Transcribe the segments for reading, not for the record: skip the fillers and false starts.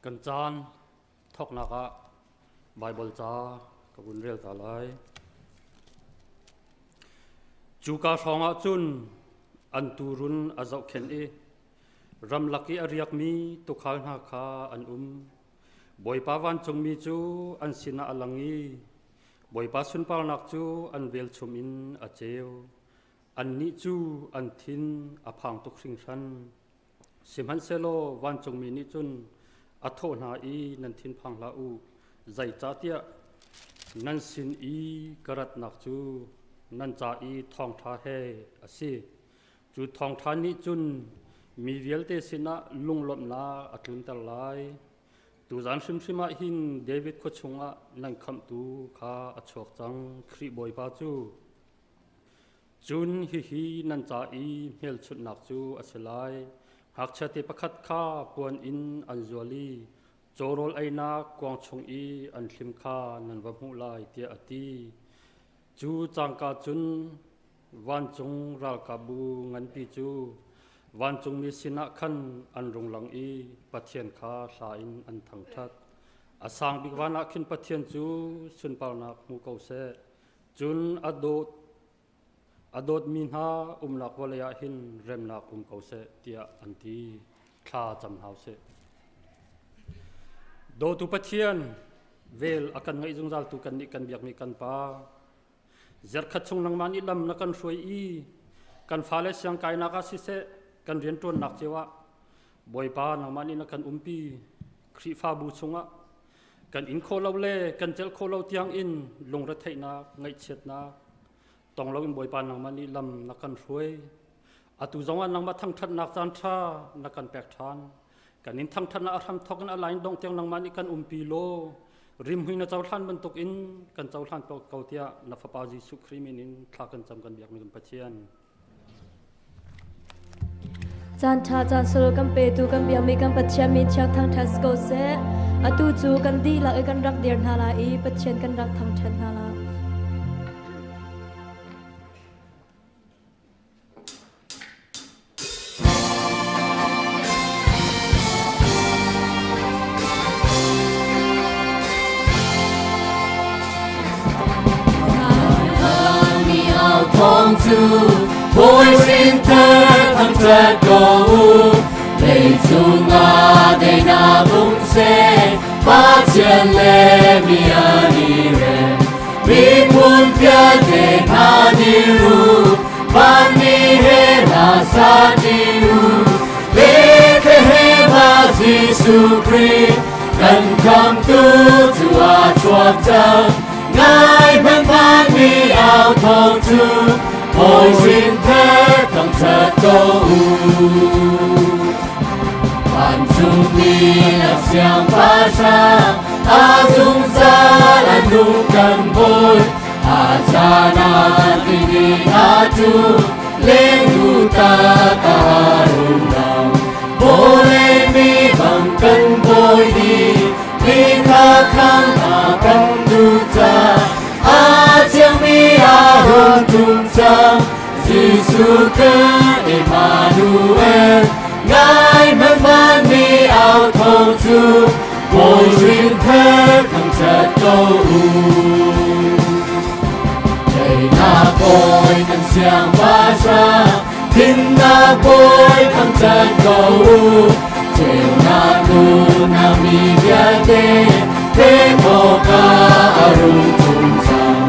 Kan caan thawknak ah Baibal ca ka vun rel ta lai. Cuka hrawngah cun an tuurun a zohkhenh i ramlak i a riakmi tuukhal hna kha an um. Bawipa vancungmi cu an sinah a lang i Bawipa sunparnak cu an velchum in a ceu. Annih cu an thin a phang tuk hringhran. Sihmanhsehlaw vancungmi nih cun a thawh hna i nan thinphang hlah u, zeicahtiah nan sin i ka ratnak cu nan ca i thawngṭha he a si. Cu thawngṭha nih cun mi vialte sinah lunglawmhnak a tlunter lai. Tuzan hrimhrim ah hin David khua chungah nan khamhtu kha a chuak cang, Khrih Bawipa cu. Cun hihi nan ca i hmelchunhnak cu a si lai. Ngakchiate pakhat kha puan in an zual i cawrawl einak kuang chung i an hlim kha nan va hmuh lai, tiah a ti. Cu cangka cun vancung ralkapbu nganpi cu vancungmi sinah khan an rung lang i Pathian kha hla in an thangṭhat. A sang bik van ah khin Pathian cu sunparnak hmu ko seh. Cun a dawt a dawtmi hna umnak vawlei ah hin remnak um ko seh tiah an ti. Thla cam hna usih. Dawtu Pathian, vel a kan ngaih zungzaltu kannih kan biakmi kan Pa, zarkhat chung nangmah nih lam na kan hruai i kan fale siangkainak ah siseh, kan rianṭuannak cio ah Bawipa nangmah nih na kan umpi. Khrihfabu chungah kan in khawh lo le kan celh khawh lo tiang in lungretheihnak, ngaihchiatnak tong loin Bawipa nangmah nih lam na kan hruai. Atu zongah nangmah thangṭhatnak caan ṭha na kan pek ṭhan. Kan in thangṭhatnak a hramthawk in a lain dongh tiang nangmah nih kan umpi law rimhmui na cohlan bantuk in kan cohlan ko tiah na Fapa Jesuh Khrih min in thla kan cam kan biakmi kan Pathian. Caan ṭha caan sul kan petu kan biakmi kan Pathian min thiang thangṭhat si ko seh. Atu cu kan dihlak i kan rak dir hna lai i Pathian kan rak thangṭhat hna lai. Thawng cu Bawi sin thangṭhat ko u. Leicung ah daihnak um seh, Pathian le mi an i rem. Miphun vialte hna dir u, vanmi he hla sa ṭi u. Bethlehem ah Jesuh Khrih kan khamtu cu a chuak cang. Ngai hmanh vanmi au thawng cu Bawi sin thangṭhat ko u. Vancungmi le siangpahrang a zungzal a nung kan Bawi a caan ah tini a tu lengnu ta ka rung lang. Vawlei mi bang kan bawi ni mi kha khang a kan duh ca a thiangmi a hung tum cang. Jesuh kan Emmanuel ngai hmanh vanmi au thawng cu Bawi hrin thar thangṭhat ko u. Teinak bawi kan siangpahrang dinnak bawi thangṭhat ko u. Ceunak nunnak mi vialte pek awkah a rung ṭum cang.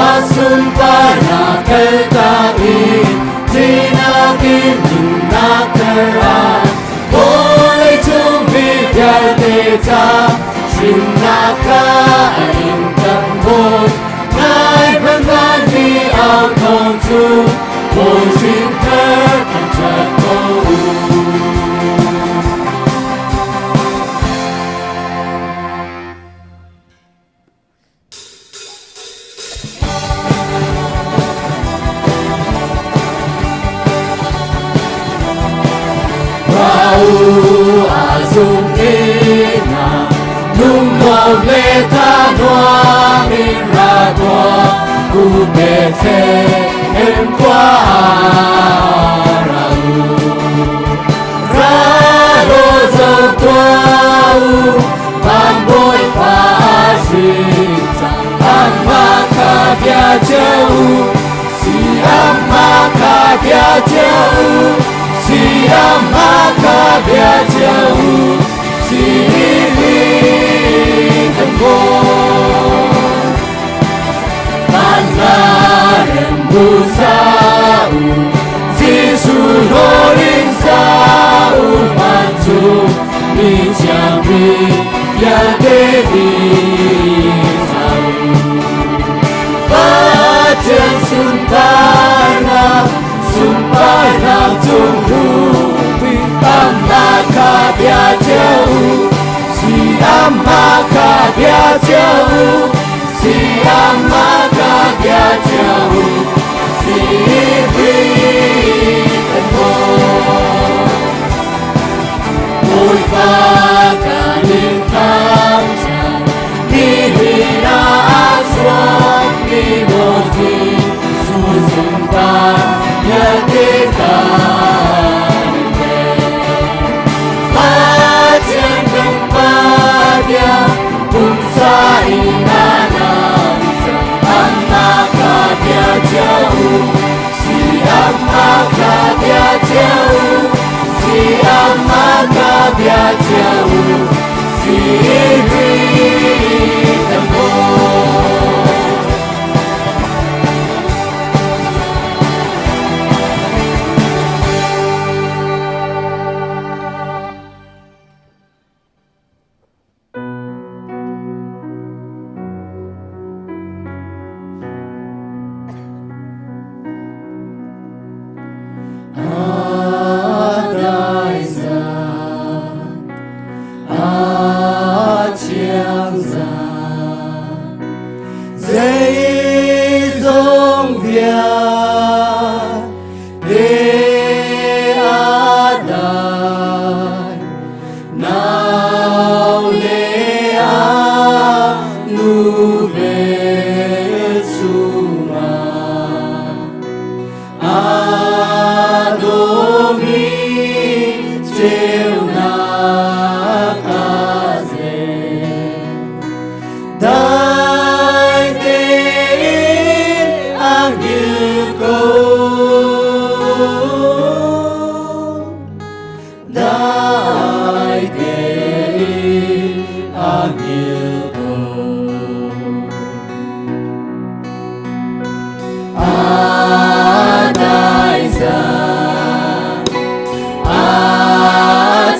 A sunparnak kaltak in thihnak in nunnak thar ah vawleicung mi vialte ca hrimhnak kha a in kan bawi. Ngai hmanh vanmi au thawng cu Bawi hrin thar thangṭhat ko u. Rau a zum na lung le ta nuam in ra tua u Bethlehem khua ra u ra lo zo tua u. bia u, si amma ka bia u, si amma ka bia u, si kan bo. Van bu sa u, Giêsu lorin sa u van chu, mi chiang mi ya te di sa u. Pathian sunparnak, sunparnak cung rupi, amma ka bia u, si amma ka bia u, si amma ka bia u, si kan bo. Bawipa kan in thangṭhat, nihin ah a chuakmi Bawi Jesuh sunparnak te kan in pek. Pathian kan Pa bia, pumsa in a lang cang, amah kha bia u, si amah kha bia u, si amah kha bia u, si Khrih kan Bawi. A dai zan, a thiang zan, zeizong vialte a dai, nau le a nu vel chungah a dawmi ceunak a zen. Dai tein a hngilh ko. Dai tein a hngilh ko. A dai zan, a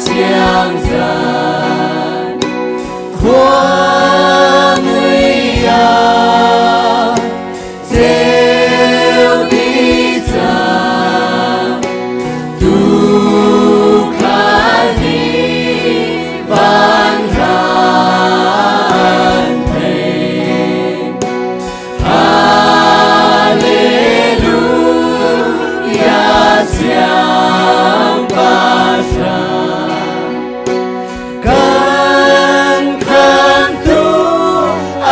thiang zan, khua mui ah ceu dih cang. Tuukhal nih vanrang thei. Hallelujah, Siangpahrang. Kan khamtu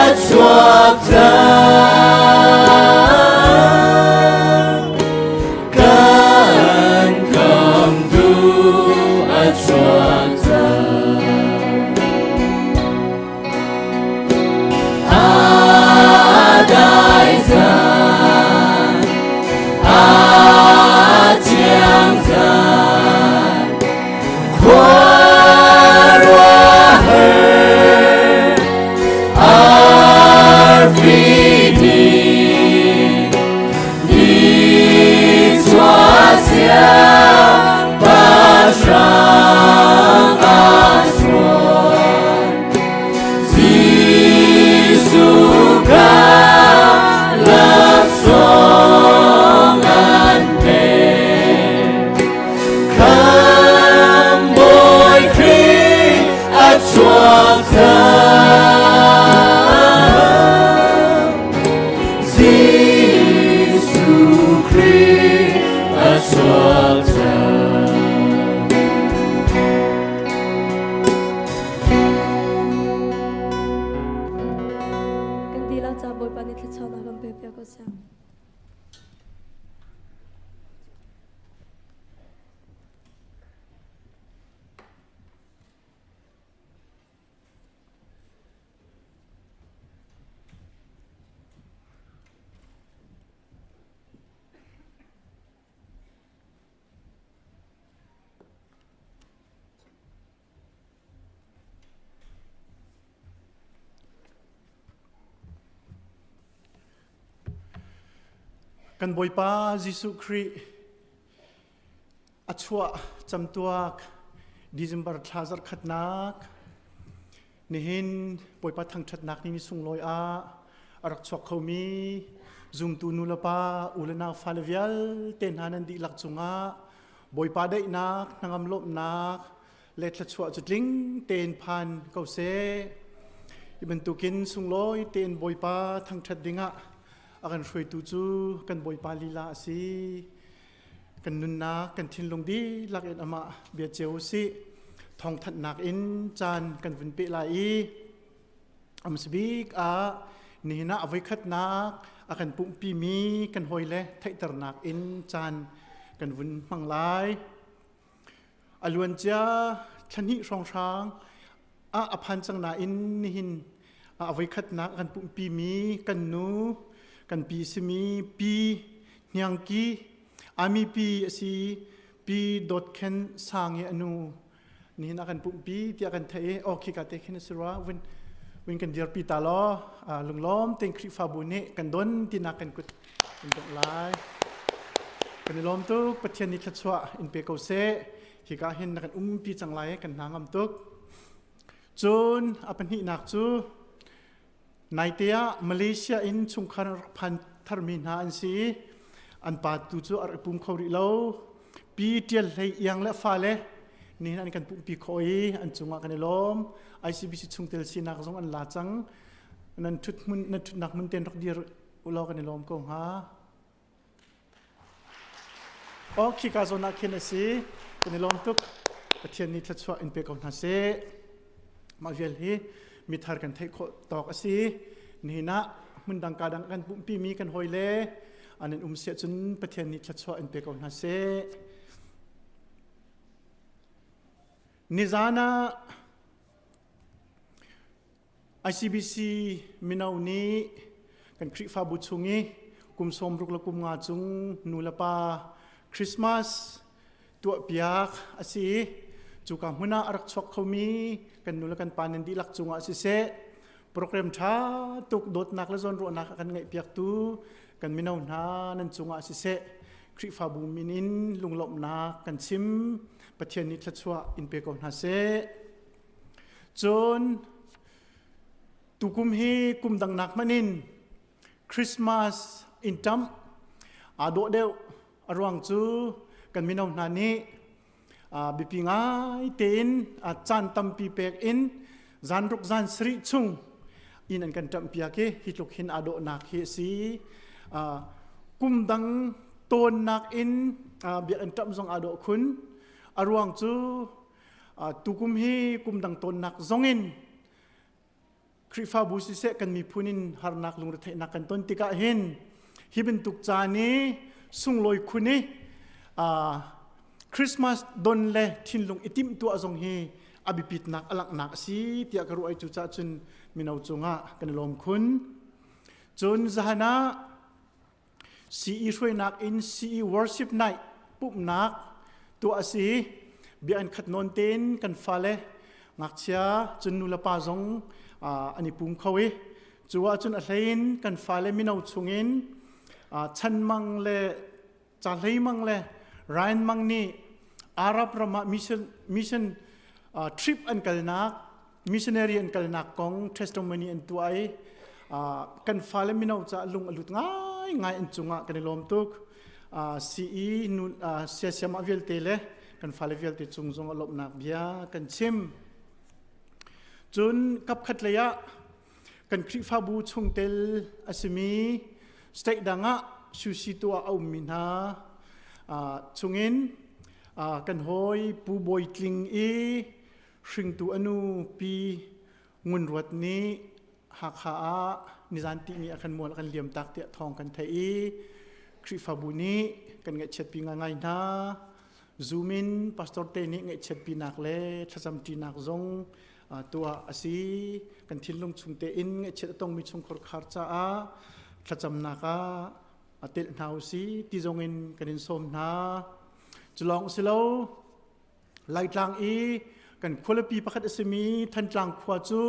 a chuak cang. Kan khamtu a chuak cang. A dai zan, a thiang zan, khuaruahhar arfi nih nichuah siangpahrang a hruai. Jesuh kha laksawng an pek. Khamhbawi Khrih a chuak cang. Jesuh Khrih a chuak cang. Kan dihlak ca Bawipa nih thluachuahnak kan pe piak ko seh. Kan Bawipa Jesuh Khrih a chuah camtuak December thla zarhkhatnak nihin Bawipa thangṭhatnak ni sunglawi ah a rak chuak khomi zumtu nu le pa u le nau fale vialte hna nan dihlak cungah Bawipa daihnak hnangam lawmhnak le thluachuah cu tling tein phan ko seh. Hi bantukin sunglawi tein Bawipa thangṭhat dingah a kan hruaitu cu kan Bawipa lila a si. Kan nunnak, kan thinlung dihlak in amah bia cio u sih. Thawngthanhnak in caan kan vun peh lai i amsabik ah nihin ah a voikhatnak a kan pumhpimi kan hawile theihternak in caan kan vun hmang lai. A luancia thla hnih hrawnghrang ah a phan cang nain nihin a voikhatnak kan pumhpimi kan nu kan pi simi pi hniangki ami pi a si pi dawt khen sang i a nu nihin a kan pumhpi tiah kan theih i aw khika te khin a si rua vun vun kan dirpi ta law lunglawm tein Khrihfabu nih kan don tinak kan kut kan dongh lai. Kan i lawm tuk. Pathian nih thluachuah in pe ko seh. Hika hin na kan umpi cang lai kan hna ngam tuk. Cun a pahnihnak cu naite ah Malaysia in chungkhar rak phan tharmi hna an si i an pa tu cu a rak pum kho rih lo. Pi Tial Hlei Iang le fale nihin an kan pumpi khawh i an cungah kan i lawm. ICBC chungtel sinak zong an la cang. Nan thut hmun nan thutnak hmun ten rak dir ulaw kan i lawm ko hnga. Oh, khika zawn ah khin a si. Kan i lawm tuk. Pathian nih thluachuah in pe ko hna seh. Mah vial hi mithar kan theih khawh tawk a si. Nihin ah hmundang ka dang kan pumhpimi kan hawi le an in um siah cun Pathian nih thluachuah in pe ko hna seh. Nizan ah ICBC mino nih kan Khrihfabu chung i kum 60 le kum nga cung nu le pa Christmas tuahpiak a si i cuka hmun ah a rak chuak khomi kan nu le kan pa nan dihlak cungah siseh program ṭha tuk dawtnak le zawnruahnak a kan ngeihpiaktu kan mino hna nan cungah siseh Khrihfabu min in lunglawmhnak kan chim Pathian nih thluachuah in pe ko hna seh. Cun tukum hi kum dang nak hmanh in Christmas in ṭamh aa dawh deuh. A ruang cu kan mino hna nih biapi ngai tein caan tampi pek in zanruk zan sarih chung inn an kan ṭamhpiak i hi tluk hin aa dawhnak hi a si. Kum dang tawnnak in biakinn ṭamh zong aa dawh khun. A ruang cu Tukum hi kum dang tawnnak zongin Khrihfabu siseh kan miphun in harnak lungretheihnak kan ton tikah hin hi bantuk caan i sunglawi khun i Christmas don le thinlung i timhtuah zong hi a biapitnak a langhnak a si tiah ka ruah i cucaah cun mino cungah kan i lawm khun. Cun zahan ah CE hruainak in CE worship night pumhnak tuah a si. Bia an khat nawn tein kan fale ngakchia cun nu le pa zong an i pum kho i cu ahcun a hlein kan fale mino chungin Chan Mang le Ca Hlei Mang le Ryan Mang nih Arab ram ah mission mission trip an kalnak missionary an kalnak kong testimony an tuah i kan fale mino caah lung a lut ngai ngai an cungah kan i lawm tuk. CE nu siasiamah vialte le kan fale vialte cung zong a lawmhnak bia kan chim. Cun kapkhat lei ah kan Khrihfabu chungtel a simi state dang ah sushi tuah a ummi hna chungin kan hawi Pu Bawi Tling i hringtu a nu Pi Ngun Ruat nih Hakha ah nizan tihni ah khan mual a kan liam tak tiah thawng kan theih i Khrihfabu nih kan ngaihchiatpi ngaingai hna. Zoom in pastor te nih ngaihchiatpinak le thlacamṭinak zong tuah a si. Kan thinlung chung tein ngaihchiat a tongmi chungkhar khar caah thlacamnak ah a telh hna u si ti zong in kan in sawm hna. Cu lawng si lo, Laitlang i kan khualipi pakhat a simi Thantlang khua cu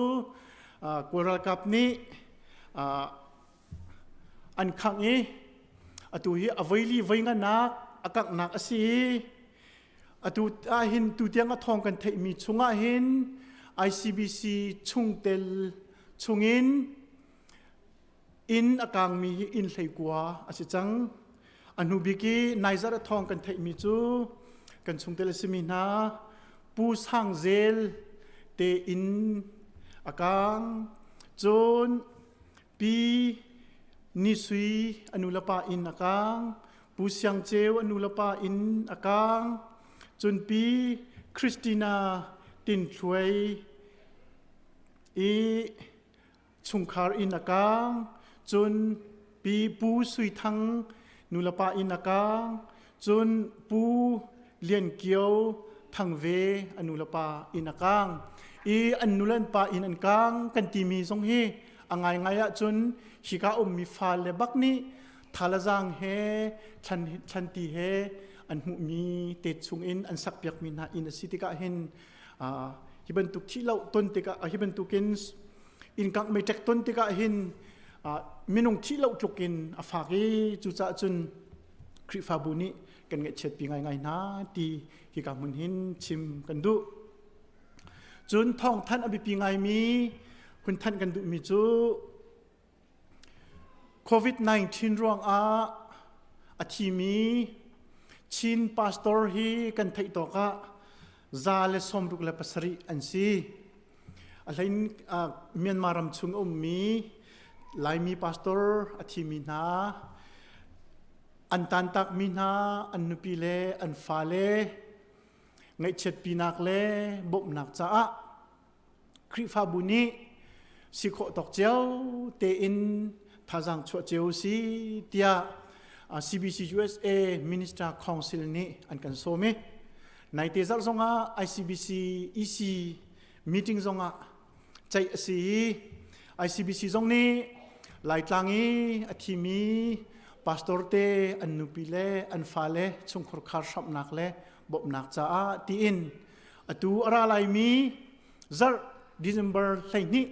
Kawl ralkap nih an khangh i Atu hi a voili voi nganak a kanghnak a si i atu ah hin tutiang a thawng kan theihmi chungah hin ICBC chungtel chungin inn a kangmi hi inn hleikua a si cang. A hnu bik i naizar a thawng kan theihmi cu kan chungtel a simi hna Pu Sang Zel te inn a kang. Cun Pi Ni Sui a nu le pa inn a kang. Pu Siang Ceu a nu le pa inn a kang. Cun Pi Christina Tin Thluai i chungkhar inn a kang cun pi pu Sui Thang nulepa inn a kang cun pu Lian Kio Thang Ve a nulepa inn a kang i an nule an pa inn an kang kan timi zong hi a ngaingai ahcun hika ummi fale bak nih thalazang he thlan thlanti he an hmuhmi te chungin an sakpiakmi hna inn a si tikah hin hi bantuk thih lo ton tikah hi bantukin inn kangh mei ṭek ton tikah hin minung thih lo tluk in a fak i cucaah cun Khrihfabu nih kan ngaihchiatpi ngaingai hna ti hika hmun hin chim kan duh. Cun thawngthanh a biapi ngaimi hun thanh kan duhmi cu COVID-19 ruangah a thimi Chin pastor hi kan theih tawk ah 167 an si. A hlein Myanmar ram chung a ummi Laimi pastor a thimi hna, an tantakmi hna, an nupi le an fale ngaihchiatpinak le bawmhnak caah Khrihfabu nih si khawh tawk cio tein thazaang chuah cio si tiah CBC USA Minister Council nih an kan sawm i naite zarh zongah ICBC EC meeting zongah ceih a si i ICBC zong nih Laitlang i a thimi pastor te an nupi le an fale chungkhur khar hramhnak le bawmhnak caah tiin Atu a ra laimi zarh December 12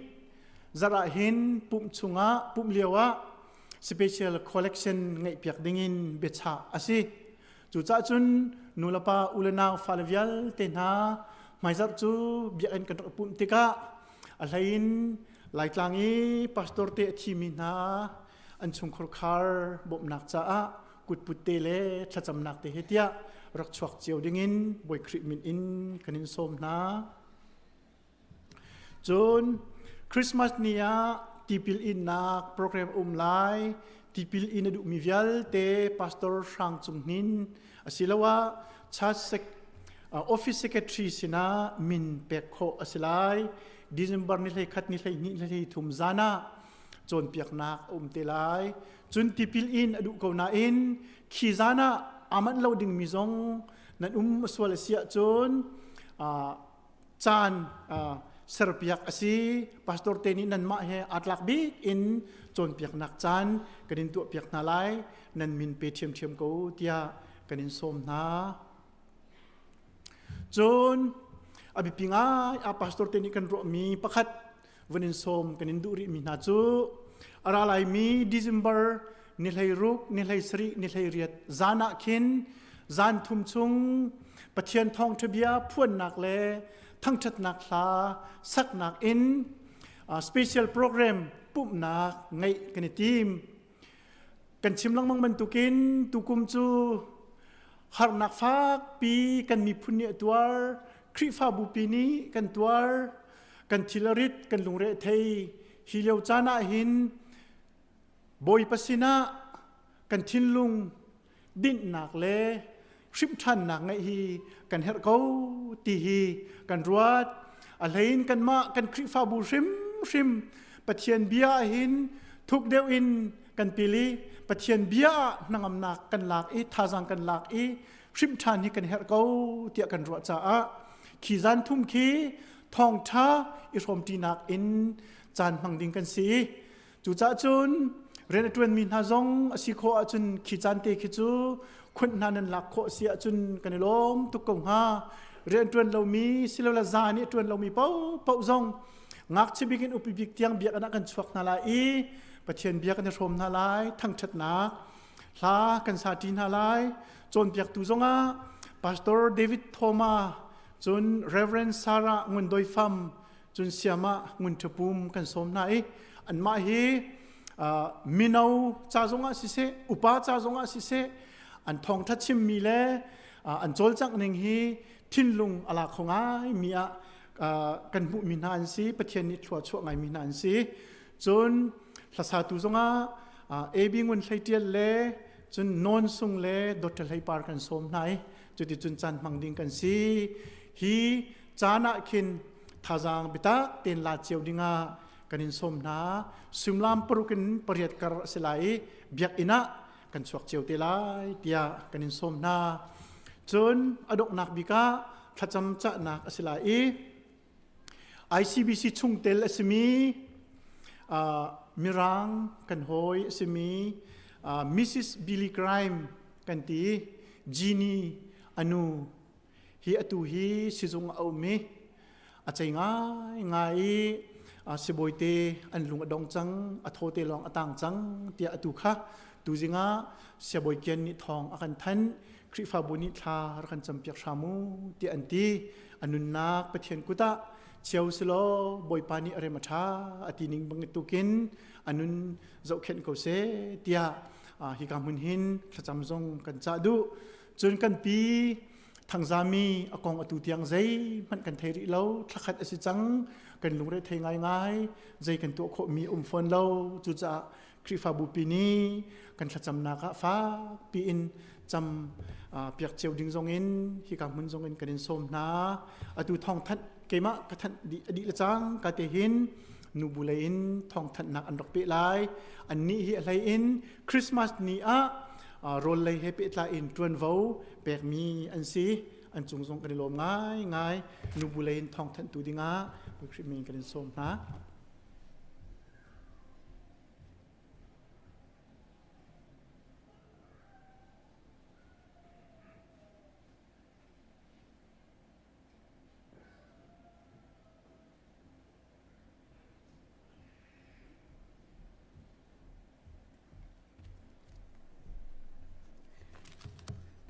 zarh ah hin pumh chungah pumh lio ah special collection ngeihpiak dingin biachah a si. Cucaah cun nulepa ulenau fale vialte hna hmaizarh cu biakinn kan rak pumh tikah a hleiin Laitlang i pastor te a thimi hna an chungkhur khar bawmhnak caah kutput te le thlacamnak te he tiah rak chuak cio dingin Bawi Khrih min in kan in sawm hna. Cun Christmas ni ah tipil innak program um lai. Tipil in a duhmi vialte Pastor Hrang Cung Hnin asiloah Church sec, Office Secretary sinah min pek khawh a si lai. December ni 11 ni 12 ni 13 zan ah cawnpiaknak a um te lai. Cun tipil in a duh ko nain khi zan ah aa manh lo dingmi zong nan um sual a si ahcun caan serpiak a si. Pastor te nih nanmah he aa tlak bik in cawnpiaknak caan kan in tuahpiak hna lai. Nan min pe ṭhiamṭhiam ko tiah kan in sawm hna. Cun a biapi ngai a pastor te nih kan ruahmi pakhat vun in sawm kan in duh rihmi hna cu a ra laimi December ni 16 ni 17 ni 18 zan ah khin zan thum chung Pathian thawngṭha bia phuannak le thangṭhatnak hla saknak in special program pumhnak ngeih kan i tim. Kan chim lengmang bantukin tukum cu harnak fakpi kan miphun nih a tuar, Khrihfabu pi nih kan tuar, kan thil a rit, kan lungre a thei. Hi lio caan ah hin Bawipa sinah kan thinlung dinhnak le hrimhṭhannak ngeih hi kan herh ko ti hi kan ruat. A hlein kanmah kan Khrihfabu hrimhrim Pathian bia ah hin thuk deuh in kan pil i Pathian bia ah hnangamnak kan lak i thazaang kan lak i hrimhṭhan hi kan herh ko tiah kan ruah caah khi zan thum khi thawngṭha i hrawmṭinak in caan hmang ding kan si i Cucaah cun rian a ṭuanmi hna zong a si khawh ahcun khi caan te khi cu khunh hna nan lak khawh si ahcun kan i lawm tuk ko hnga. Rian ṭuan lomi silole zan i a ṭuan lomi paohpaoh zong ngakchia bik in upi bik tiang biakinn ah kan chuak hna lai i Pathian bia kan i hrawm hna lai, thangṭhatnak. Hla kan sa ṭi hna lai. Cawnpiaktu zongah Pastor David Thoma, cun Reverend Sarah Ngun Doi Fam, cun Siamah Ngun Ṭhapum kan sawm hna i anmah hi mino ca zongah siseh, upa ca zongah siseh, an thawngṭha chimmi le an cawlcangh ning hi thinlung a la kho ngaimi ah kan hmuhmi hna an si. Pathian nih thlua chuah ngaimi hna an si. Cun hlasatu zongah AB Ngun Hlei Ṭial le cun Nawn Sung le Dr. Hlei Par kan sawm hna i cuticun caan hmang ding kan si. Hi caan ah khin thazaang biatak tein la cio dingah kan in sawm hna. Suimilam 6 in 8 kar a si lai i biakinn ah kan chuak cio te lai tiah kan in sawm hna. Cun a donghnak bik ah thlacam cahnak a si lai i ICBC chungtel a simi Mirang kan hawi a simi Mrs. Billy Graham kan ti Jeannie anu hi atu hi sizung a um i a cei ngai ngai i sibawi te an lung a dong cang a thaw te lawng a tang cang tiah atu kha tuzing ah siabawi kian nih thawng a kan thanh Khrihfabu nih thla rak kan campiak hram u tiah an ti. A nunnak Pathian kut ah cheu silaw Bawipa nih a rem a ṭha a ti ning bang tukin a nun zohkhenh ko seh tiah hika hmun hin thlacam zong kan cah duh. Cun kan pi Thangzami a kong atu tiang zeihmanh kan thei rih lo. Thlakhat a si cang. Kan lungre thei ngaingai. Zei kan tuah khawhmi um fawn lo. Cucaah Khrihfabu pi nih kan thlacamnak ah fakpi in cam piak cio ding zong in hika hmun zong in kan in sawm hna. Atu thawngthanh keimah ka thanh dih a dih le cang ka te hin nubu lei in thawngthanhnak an rak peh lai. Annih hi a hlei in Christmas ni ah rawl lei he pehtlai in ṭuanvo pekmi an si. An cung zong kan i lawm ngai ngai. Nubu lei in thawngthanhtu dingah Khrih min kan in sawm hna.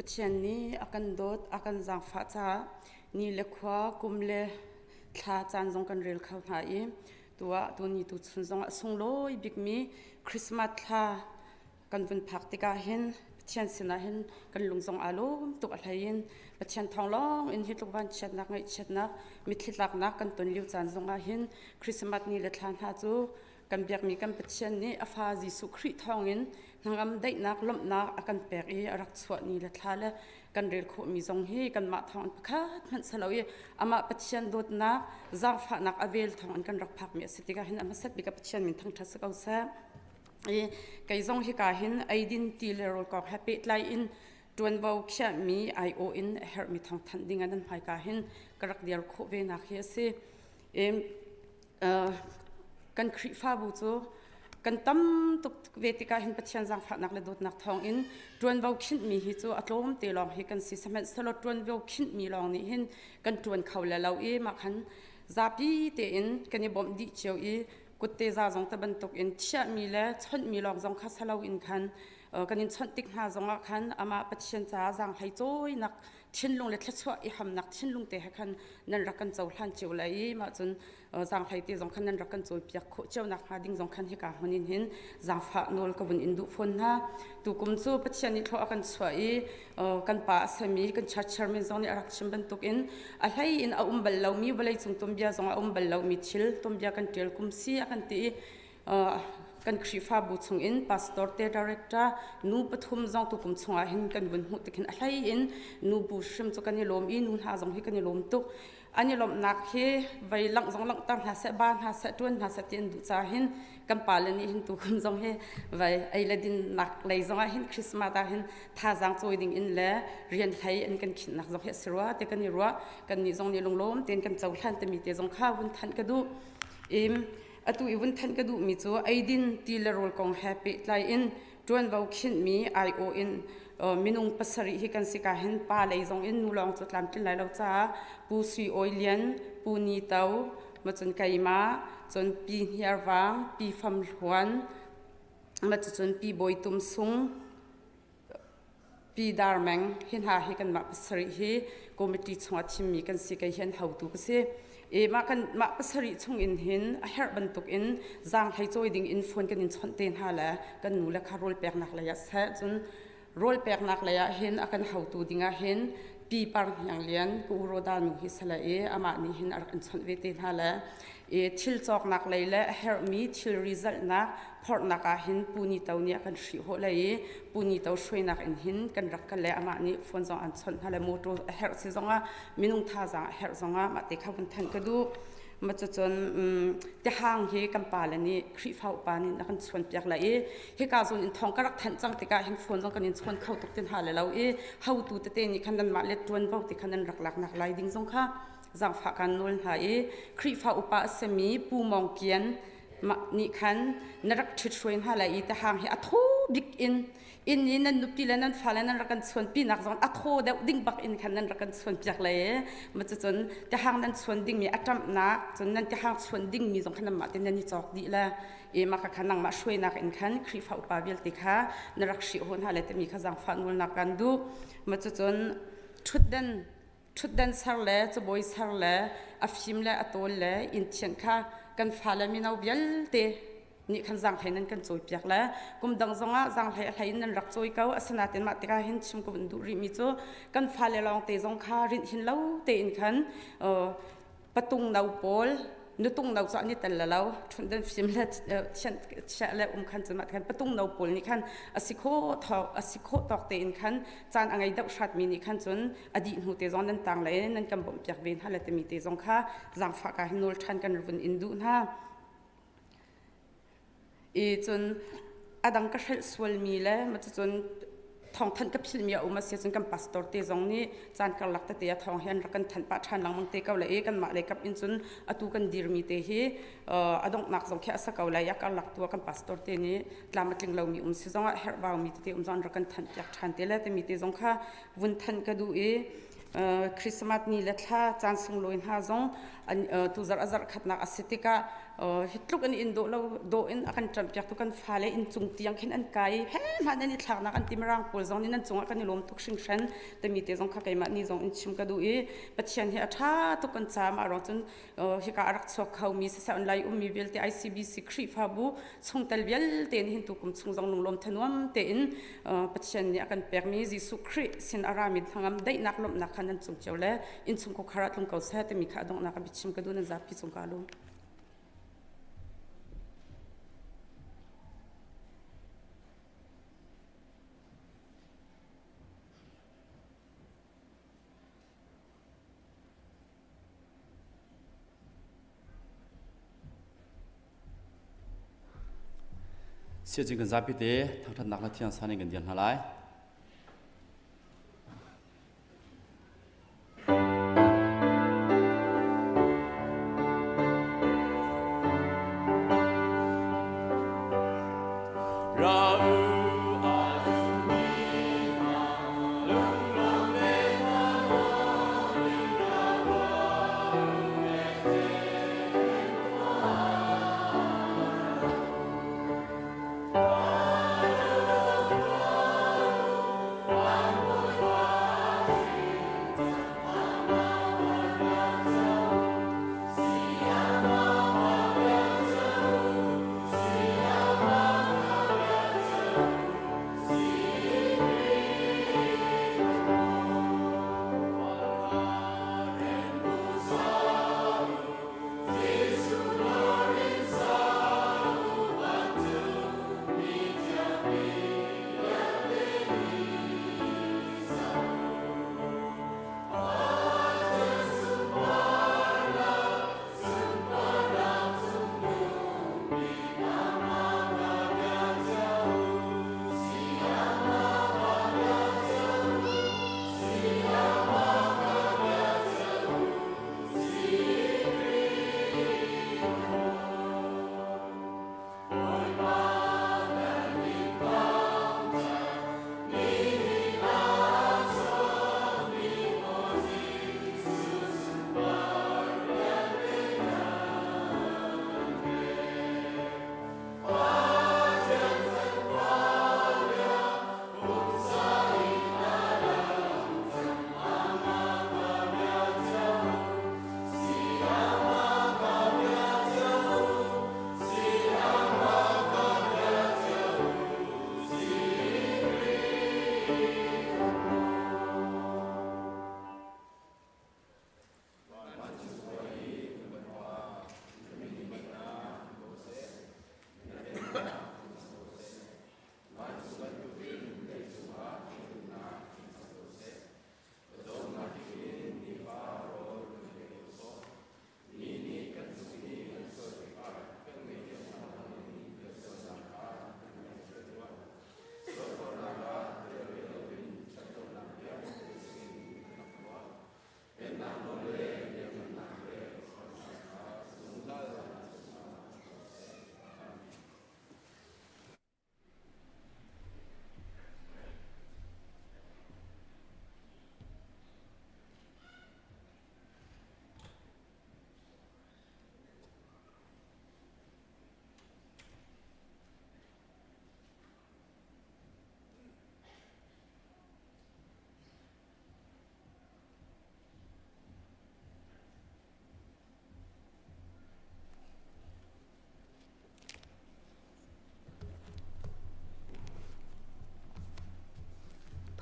Pathian nih a kan dawt, a kan zaangfah caah ni le khua, kum le thla caan zong kan rel kho hna i tuah tuni tu chun zong ah sunglawi bikmi Christmas thla kan vun phak tikah hin Pathian sinah hin kan lung zong aa lawm tuk a hlei in Pathian thawng lawng in hi tluk vanchiatnak ngaihchiatnak mitthli tlaknak kan ton lio caan zong ah hin Christmas ni le thla hna cu kan biakmi kan Pathian nih a fa Jesuh Khrih thawngin hnangam daihnak lawmhnak a kan pek i a rak chuah ni le thla le kan rel khawhmi zong hi kanmah thawng in pakhat hmanh si lo i amah Pathian dawtnak zaangfahnak a vel thawng in kan rak phakmi a si tikah hin a hmasat bik ah Pathian min thangṭhat si ko seh. I kei zong hika hin eidin ti le rawl kong he pehtlai in ṭuanvo khiahmi aiawh in a herhmi thawngthanh ding ah nan hmaika hin ka rak dir khawh ve nak hi a si. I, kan Khrihfabu cu kan tam tuk ve tikah hin Pathian zaangfahnak le dawtnak thawngin ṭuanvo khinhmi hi cu a tlawm te lawng hi kan si. Sihmanhsehlaw ṭuanvo khinhmi lawng nih hin kan ṭuan kho le lo i mah khan zapi tein kan i bawmh dih cio i kutte za zong te bantuk in thiahmi le chawnhmi lawng zong kha salo in khan kan in chawnh tik hna zongah khan amah Pathian caah zaanghlei cawinak thinlung le thluachuah i hamnak thinlung te he khan nan rak kan cohlan cio lai i mah cun zaanghlei te zong khan nan rak kan cawipiak khawh cio nak hnga ding zong khan hika hmun in hin zaangfah nawl ka vun in duh fawn hna tukum cu Pathian nih thlawh a kan chuah i kan pa a sami kan church chairman zong nih a rak chim bantukin a hlei in a um bal lomi vawleicung tuanbia zong a um bal lomi thil tuanbia kan ṭial kum si a kan ti i kan Khrihfabu chungin pastor te director nu pathum zong tukum chungah hin kan vun hmuh tik hin a hlei in nu bu hrim cu kan i lawm i nu hna zong hi kan i lawm tuk an i lawmhnak hi vei langh zong langhter hna seh ba hna seh ṭuan hna seh ti an duh caah hin kan pale nih hin tukum zong hi vei ei le dinnak lei zong ah hin Christmas ah hin thazaang cawi ding in le rian hlei an kan khinhnak zong hi a si rua ti kan i ruah kan nih zong nih lunglawm tein kan cohlan timi te zong kha vun thanh ka duh im atu i vun thanh ka duhmi cu eidin ti le rawl kong he pehtlai in ṭuanvo khinhmi aiawh in minung pasarih hi kan si ka hin pa lei zong in nu lawng cu tlamtlin lai lo caah Pu Sui Awi Lian, Pu Ni To, ma cun keimah, cun Pi Hniar Vang, Pi Fam Hluan, ma cun Pi Bawi Tum Sung. Pi Dar Meng hi hna hi kanmah pasarih hi committee chungah thimmi kan si kei hi an hotu ka si. E mah kan mah pasarih chung in hin a herh bantuk in zaanghlei cawi ding in phone kan in chawnh te hna le kan nu le kha rawl peknak lei ah seh cun rawl peknak lei ah hin a kan hotu ding ah hin Pi Par Hniang Lian ka u Roda nu hi sale i amah nih hin a rak in chawnh ve te hna le i thil cawknak lei le a herhmi thilri zalhnak phorhnak ah hin Pu Ni To nih a kan hrih hawh lei i Pu Ni To hruainak in hin kan rak kal le amah nih phone zong an chawnh hna le motor a herh si zongah minung thazaang a herh zongah mah te kha vun thanh ka duh. Ma cucun tihang hi kan pa le nih Khrihfa upa nih na kan chuan piak lai i hika zawn in thong ka rak thanh cang tikah hin phone zong kan in chuan kho tuk tin ha le lo i hotu tete nih khan nanmah le ṭuanvo ti khan nan rak laknak lai ding zong kha zaangfah kan nawl hna i Khrihfa upa a simi Pu Mawng Kian nih khan na rak ṭhit hruai hna lai i tahang hi a thaw bik in inn i nan nupi le nan fale nan rak kan chuanpi nak zong a thaw deuh ding bak in khan nan rak kan chuan piak lai i ma cucun tahang nan chuan dingmi a ṭamhnak cun nan tahang chuan dingmi zong khan nanmah te nan i cawk dih le i mah kha nangmah hruainak in khan Khrihfa upa vialte kha na rak hrih hawn hna le timi kha zaangfah nawlnak kan duh ma cucun ṭhutdan ṭhutdan ser le cabawi ser le a fim le a tawl le inn thianh kha kan fale mino vialte nih khan zaanghlei nan kan cawipiak le kum dang zongah zaanghlei a hlei in nan rak cawi ko. Asinain mah tikah hin chim ka vun duh rihmi cu kan fale lawng te zong kha rinh hin lo tein khan patung no pawl nutung no cu an i tel lo ṭhutdan fim le chiah le um khan cun mah khan patung no pawl nih khan a si khawh thawk a si khawh tawk tein khan caan a ngei deuh hratmi nih khan cun a dih hnu te zong nan tang le nan kan bawmh piak ve hna le timi te zong kha zaangfah ka hin nawl ṭhan kan vun in duh hna. I cun a dang ka hrelh sualmi le cun thawngthanh ka philhmi a um a si cun kan pastor te zong nih caan karlak tete a thawng hi an rak kan thanh pah ṭhan lengmang te ko le i kanmah lei kap in cun atu kan dirmi te hi a donghnak zong khi a sa ko lai a karlak tu ah kan pastor te nih tlam a tling lomi um si zongah herhbaumi tete um zong an rak kan thanh piak ṭhan te le timi te zong kha vun thanh ka duh i Christmas ni le thla caan sunglawi hna zong tuzarh a zarh khatnak a si tikah hi tluk in inn dawh lo dawh in a kan ṭampiak tu kan fale inn cung tiang khin an kai i he hmanh an i thlaknak an ti mirang pawl zong nih nan cungah kan i lawm tuk hringhran timi te zong kha keimah ni zong in chim ka duh i Pathian hi a ṭha tuk kan caam ah ruang cun hika a rak chuak khomi siseh online ummi vialte ICBC Khrihfabu chungtel vialte nih hin tukum chung zong lunglawm thanuam tein Pathian nih a kan pekmi Jesuh Khrih sin a rami hnangam daihnak lawmhnak kha nan cung cio le innchung khuakhar ah tlung ko seh timi kha a donghnak a biachim ka duh nan zapi cung ka lung. Siacin kan zapi te thangṭhatnak le thiang san in kan dir hna lai.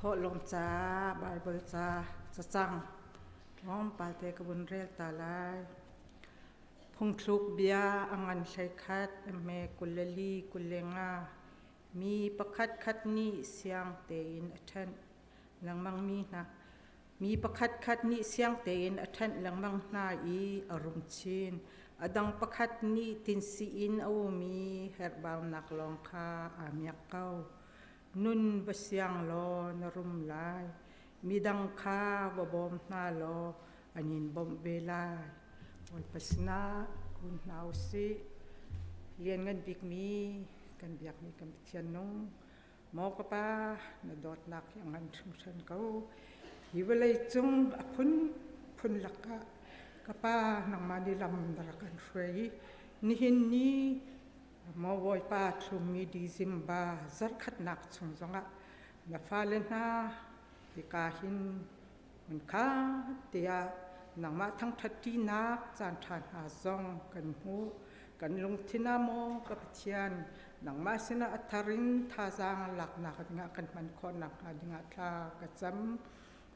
Thawhlawm ca, Baibal ca, cacang tlawmpal te ka vun rel ta lai. Phungthluk bia a ngan 11, a hme 24, 25. Mi pakhatkhat nih siang tein a ṭhenh lengmang mi hna. Mi pakhatkhat nih siang tein a ṭhenh lengmang hna i a rum chin. A dang pakhat nih tinsi in a um i herhbaunak lawng kha aa miak ko. Nun va siang law na rum lai. Midang kha va bawm hna law an in bawmh ve lai. Bawipa sinah kun hna u sih. Lianngan bikmi kan biakmi kan Pathian nung, maw ka Pa, na dawtnak hi a ngan hringhran ko. Hi vawlei cung a phunphun lakah ka Pa, nangmah nih lam na rak kan hruai i nihin ni maw Bawipa thlummi December zarkhatnak chung zongah na fale hna hika hin hmunkhat tiah nangmah thangṭhatṭinak caanṭha hna zong kan hmuh. Kan lungthin ah maw ka Pathian, nangmah sinah a thar in thazaang laknak dingah kan hman khawh nakhnga dingah thla ka cam.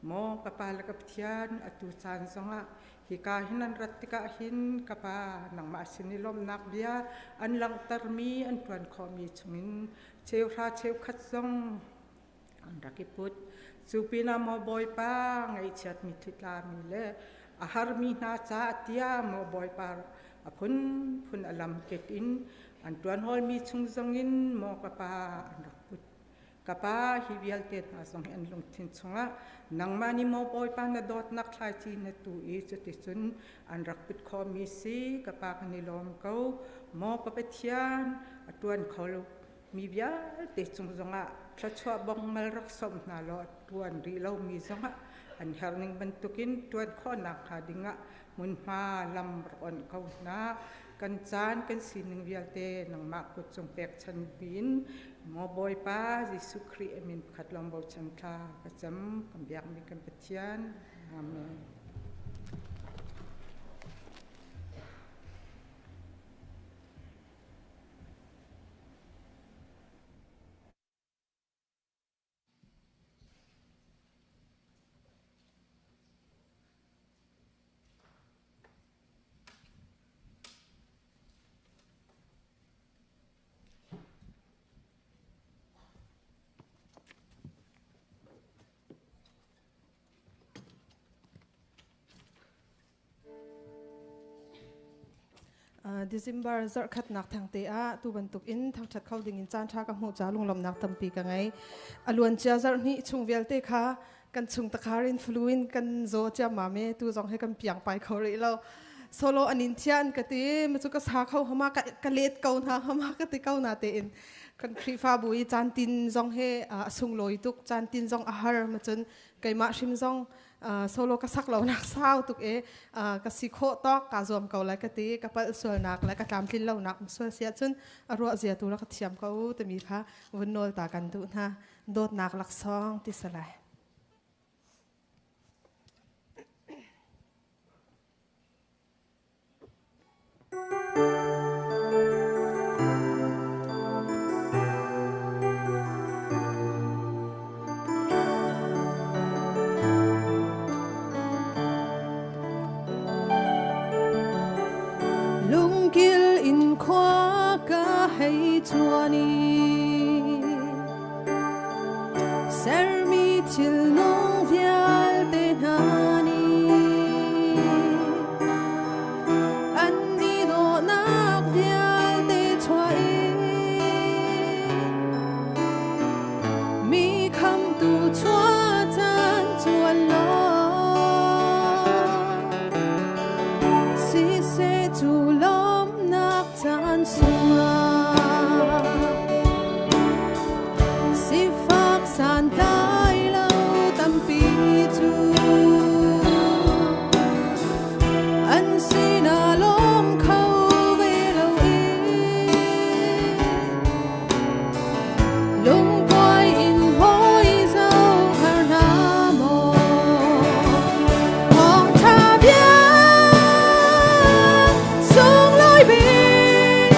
Maw ka Pa le ka Pathian, atu caan zongah hika hin an rat tikah hin ka Pa, nangmah sin i lawmhnak bia an langhtermi an ṭuan khawhmi chungin cheuhra cheukhat zong an rak i put. Cu pinah maw Bawipa, ngaihchiatmi thitlami le a harmi hna caah tiah maw Bawipa a phunphun a lamkip in an ṭuanhawlmi chung zongin maw ka Pa an rak put. Ka Pa, hi vialte hna zong hi an lungthin chungah nangmah nih maw Bawipa na dawtnak thlaici na tu i cuticun an rak put khawhmi si. Ka Pa, kan i lawm ko. Maw ka Pathian, a ṭuan kho lo mi vialte cung zongah thluachuah bong mal rak sawm hna law a ṭuan rih lomi zongah an herning bantukin ṭuan khawhnak hnga dingah hmunhma lam rak onh ko hna. Kan caan kan sining vialte nangmah kut cung pekchan buin maw Bawipa Jesuh Khrih a min pakhat lawng bochan thla ka cam kan biakmi kan Pathian. Amen. December zarhkhatnak thengte ah tu bantuk in thangṭhat kho ding in caan ṭha ka hmuh ca lunglawmhnak tampi ka ngei. A luancia zarhhnih chung vialte kha kan chung takhar in flu in kan zaw ciammam e tu zong he kan piang pai kho rih lo. Solo an in thian ka ti ma cu ka sa kho hama ka let ko hna hama ka ti ko na tein kan Khrihfabu i caan tin zong he a sunglawi tuk caan tin zong a har ma cun keimah hrim zong solo ka sak lo nak sau tuk e ka si khawh tawk ka zuam ko lai ka ti ka palh sualnak le ka tlamtlin lo nak sual sia cun a ruah zia tu la ka thiam ko timi kha vun nawl ta kan duh hna dawtnak laksawng ti salai. Lungkil in khua ka hei chuan i sermi thil nung vialte hna nih an i dawhnak vialte chuah in mi khamtu chuah caan cuan law siseh cu lawmhnak caan sungah sifak santlai lo tampi cu an sinah lawm kho ve lo i lungkuai in hawi zohar hna maw thawngṭha bia sunglawi bik.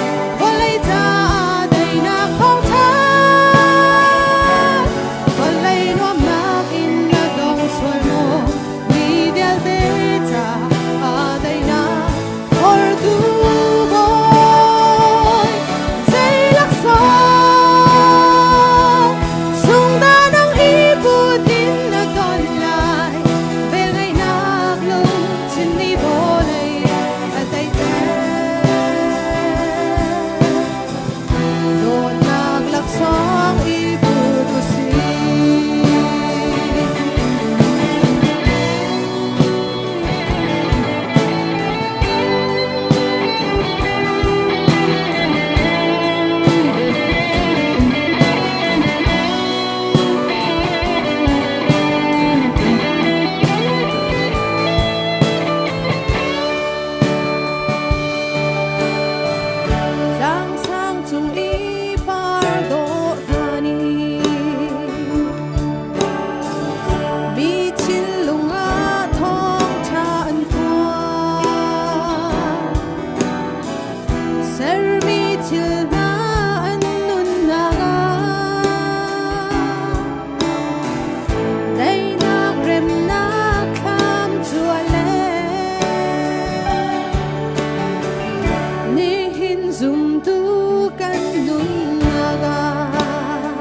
kan nunnak ah.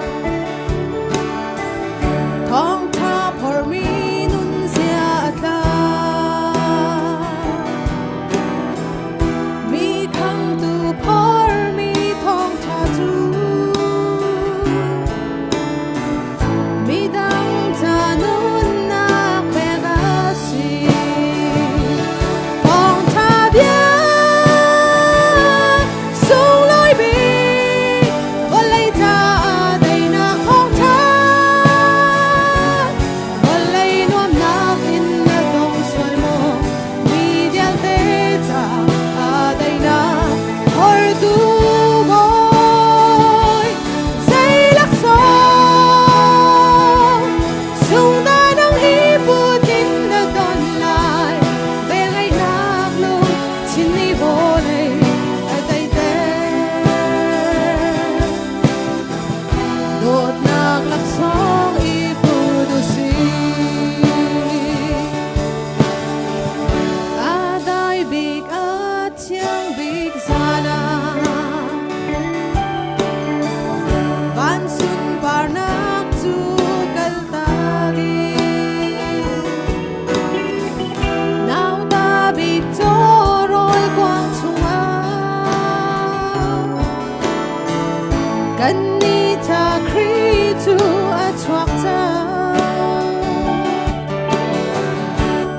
Thawngṭha phormi nunzia a tla. Mi khangtu phormi thawngṭha cu midang ca nunnak pek a si. Thawngṭha bia sunglawi bik vawlei caah daihnak thawngṭha vawlei nuamhnak in na dong sual maw mi vialte caah daihnak phortu Bawi zei laksawng sungdah nang hi putin na don lai velngeihnak lungthin nih vawlei a daihter dawtnak laksawng i put u sih. A dai bik a thiang bik zan ah van sunparnak cu kaltak in nauta bik cawrawl kuang chungah kannih ca Khrih cu a chuak cang.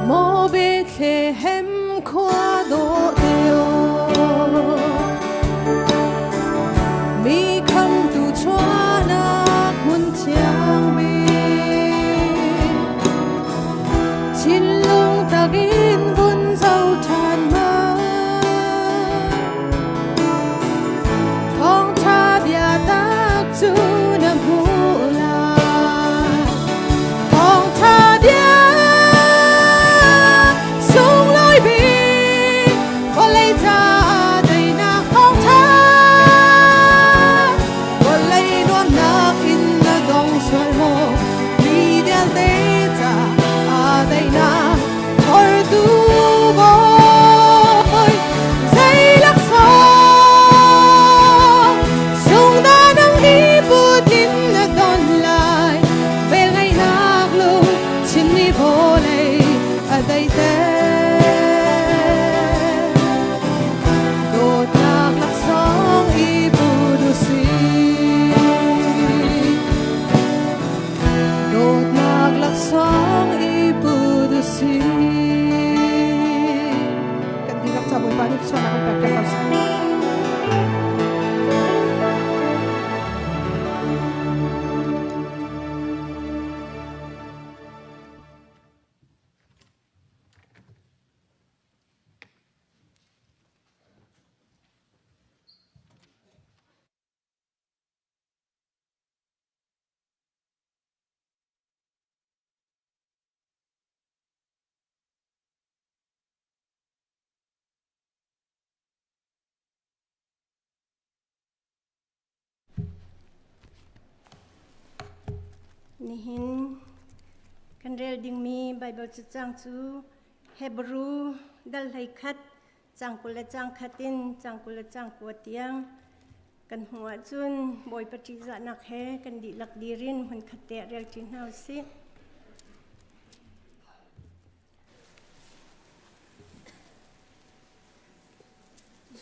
Maw Bethlehem khua dawh te aw, mi khamtu chuahnak hmun thiang bik. Thinlung takin vun zoh ṭhan hmanh. Thawngṭha biatak cu na hmuh lai. Thawngṭha bia sunglawi bik vawlei caah daihnak thawngṭha vawlei nuamhnak in na dong sual maw mi vialte caah daihnak phortu Bawi zei laksawng sungdah nang hi putin na don lai velngeihnak lungthin nih vawlei a daihter dawtnak laksawng i put u sih dawtnak laksawng i put u sih kan dihlak ca Bawipa nih sualnak kan pek piak ko seh. Nihin kan rel dingmi Baibal cacang cu Hebrew dal 11 cang 20 le cang khat in cang 20 le cang 9 tiang kan hmuh ahcun Bawipa ṭihzahnak he kan dihlak dir in hmunkhat te ah rel ṭi hna u sih.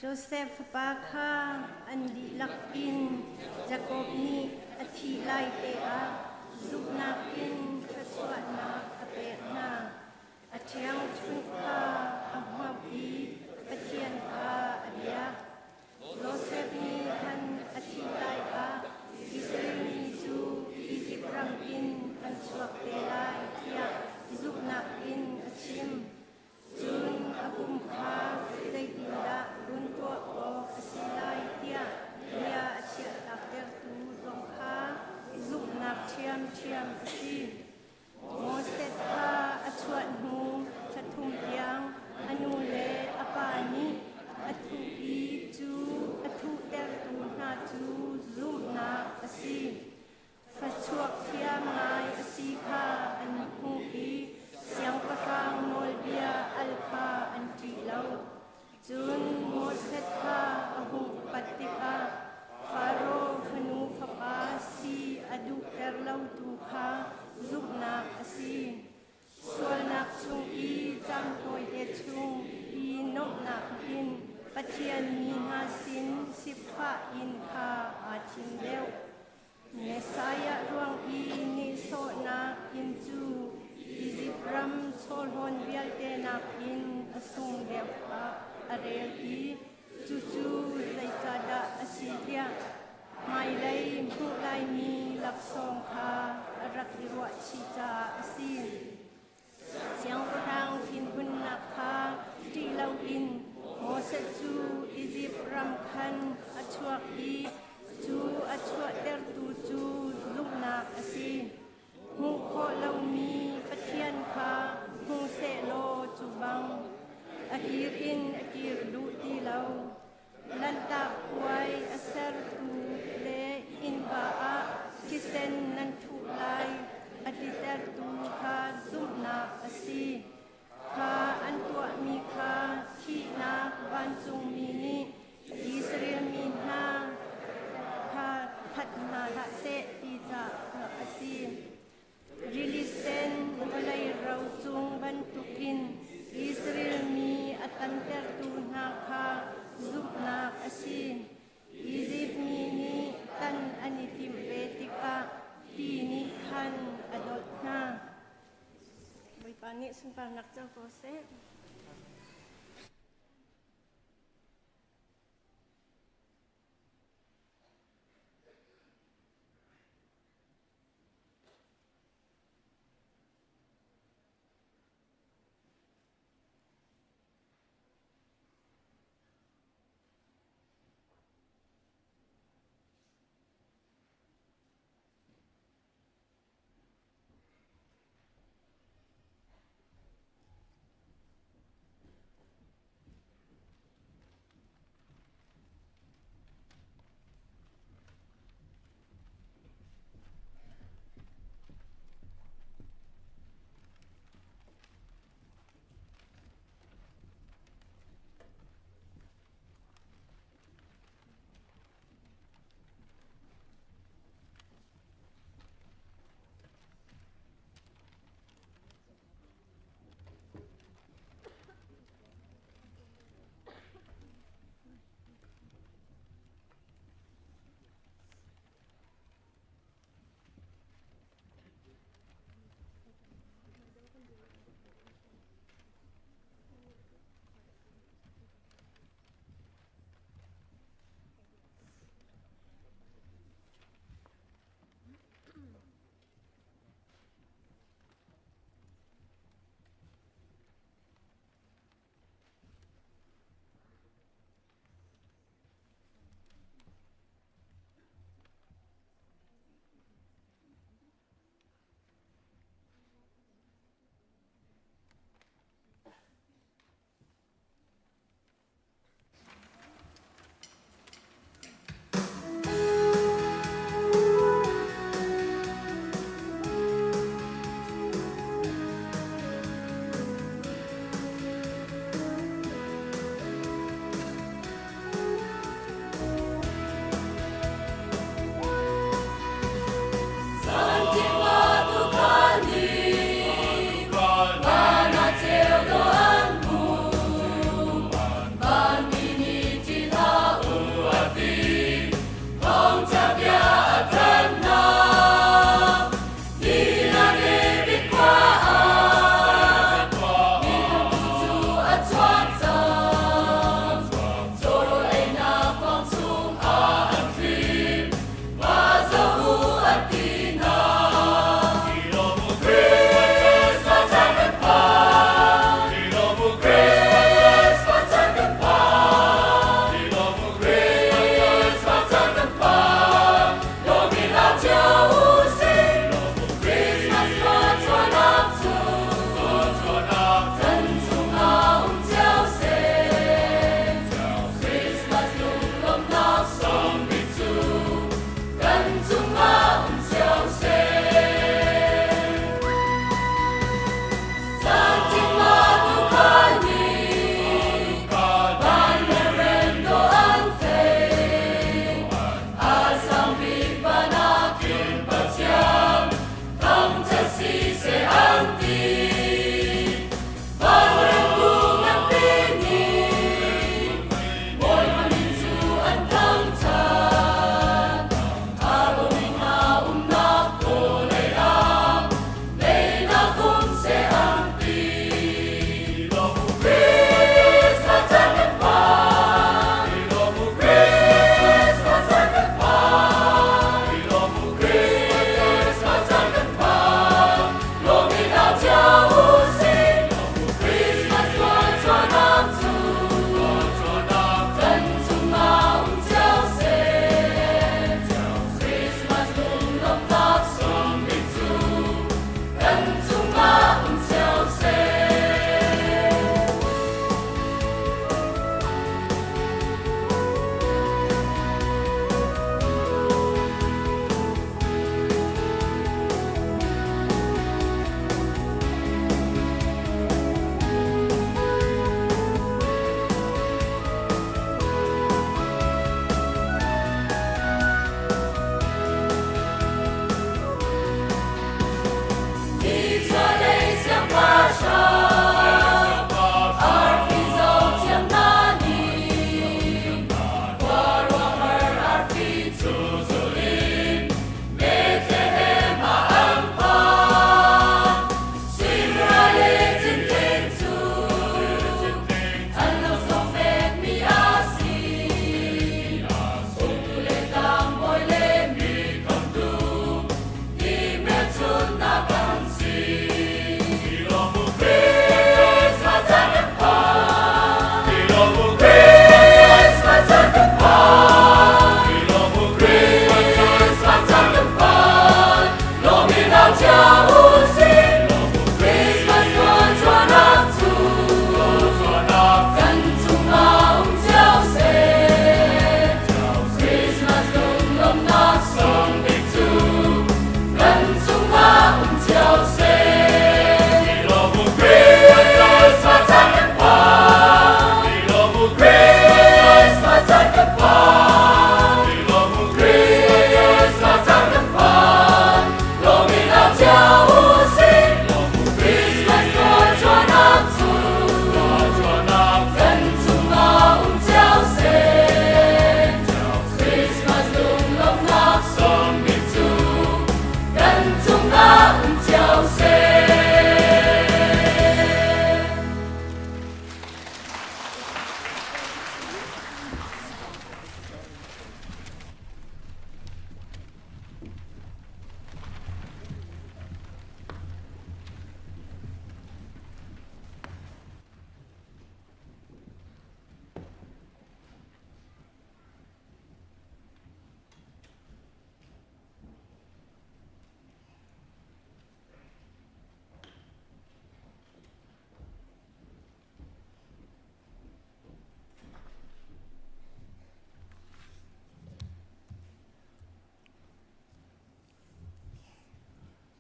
Josef fapa kha an dihlak in Jakob nih a thih lai te ah zumhnak in thluachuahnak a pek hna. A ṭhiangṭhunh kha a hngauh i Pathian kha a biak. Josef nih khan a thih lai ah Israel mi cu Izipt ram in an chuak te lai tiah zumhnak in a chim. Cun a pum kha zeitindah vun tuah awk a si lai tiah bia a chiahtaktertu zong kha zumhnak ṭhiamṭhiam a si. Moses kha a chuah hnu thla thum tiang a nu le a pa nih Pathian mi hna sin sifah in kha aa thim deuh. Messiah ruang i nihsawhnak inn cu Izipt ram chawhlawn vialte nakin a sung deuh ah a rel i cucu zeicahdah a si tiah hmailei hmuh laimi laksawng kha a rak i ruahchih caah a si. Siangpahrang thinhunnak kha ṭih loin Moses cu Izipt ram khan a chuak i cu a chuahtertu cu zumhnak a si. Hmuh khawh lomi Pathian kha hmu sehlaw cu bang a kir in a kir duh ti lo. Lanhtak puai a sertu le innka ah thisen nan thuh lai a titertu kha zumhnak a si. Kha an tuahmi kha thihnak vancungmi nih Israel mi hna kha that hna hlah seh ti caah a si. Rili sen vawlei ro cung bantukin Israel mi a tantertu hna kha zumhnak a si. Izipt mi nih tan an i timh ve tikah ti nih khan a dolh hna. Bawipa nih sunparnak co ko seh.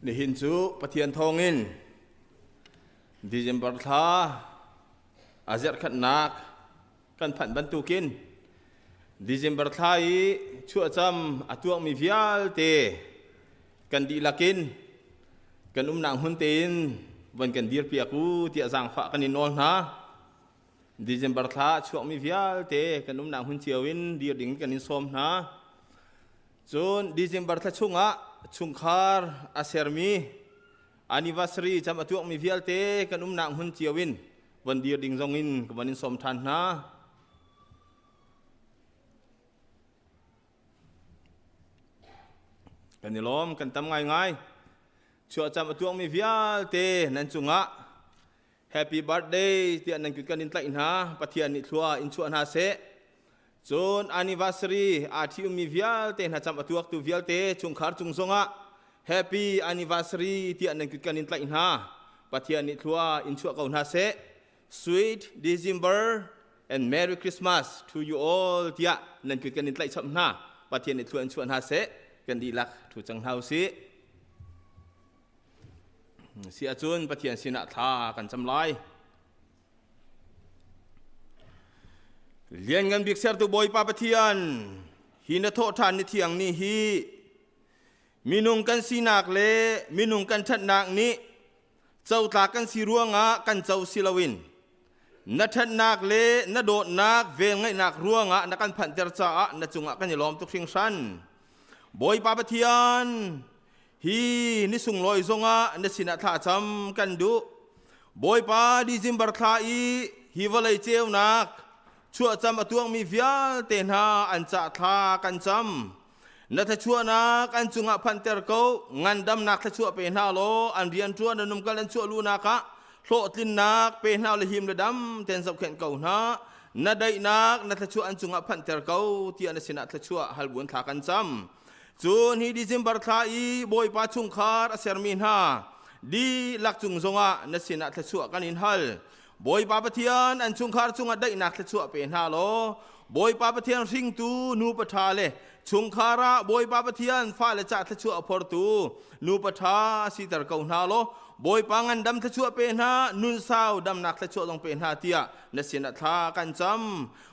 Nihin cu Pathian thawngin December thla a zerhkhatnak kan phanh bantukin December thla i chuahcam a tuakmi vialte kan dihlak in kan umnak hmun tein van kan dirpiak u tiah zaangfah kan in nawl hna. December thla a chuakmi vialte kan umnak hmun cio in dir ding kan in sawm hna. Cun December thla chungah chungkhar a sermi anniversary cam a tuakmi vialte kan umnak hmun cio in von dir ding zong in ka von in sawm ṭhan hna. Kan i lawm, kan tam ngaingai. Chuahcam a tuakmi vialte nan cungah Happy birthday tiah nan kut kan in tlaih hna. Pathian nih thlua in chuah hna seh. Cun anniversary aa ṭhi-ummi vialte hna cam a tuaktu vialte chungkhar cung zongah happy anniversary tiah nan kut kan in tlaih hna. Pathian nih thlua in chuah ko hna seh. Sweet December and Merry Christmas to you all tiah nan kut kan in tlaih chap hna. Pathian nih thlua in chuah hna seh. Kan dihlak ṭhu cang hna usih. Si ahcun Pathian sinah thla kan cam lai. Lianngan bik sertu Bawipa Pathian, hi na thawhṭhan ni thiang ni hi minung kan sinak le minung kan ṭhatnak nih cotlak kan si ruangah kan co si loin na ṭhatnak le na dawtnak velngeihnak ruangah na kan phanhter caah na cungah kan i lawm tuk hringhran. Bawipa Pathian, Hi ni sunglawi zongah na sinah thlacam kan duh. Bawipa December thla i hi vawlei ceunak chuahcam a tuangmi vialte hna an cah thla kan cam. Na thluachuahnak an cungah phanter ko, ngandamnak thluachuah pe hna law an rianṭuan an umkal an chuah luhnak ah hlawhtlinnak pe hna le him le dam ten zohkhenh ko hna. Na daihnak na thluachuah an cungah phanter ko tiah na sinah thluachuah hal buan thla kan cam. Cun hi December thla i Bawipa chungkhar a sermi hna dihlak cung zongah na sinah thluachuah kan in hal. Bawipa Pathian an chungkhar cungah daihnak thluachuah pe hna law Bawipa Pathian hringtu nupa ṭha le chungkhar ah Bawipa Pathian fale cah thluachuah a phortu nupa ṭha siter ko hna law Bawipa ngandam thluachuah pe hna nun sau damnak thluachuah zong pe hna tiah na sinah thla kan cam.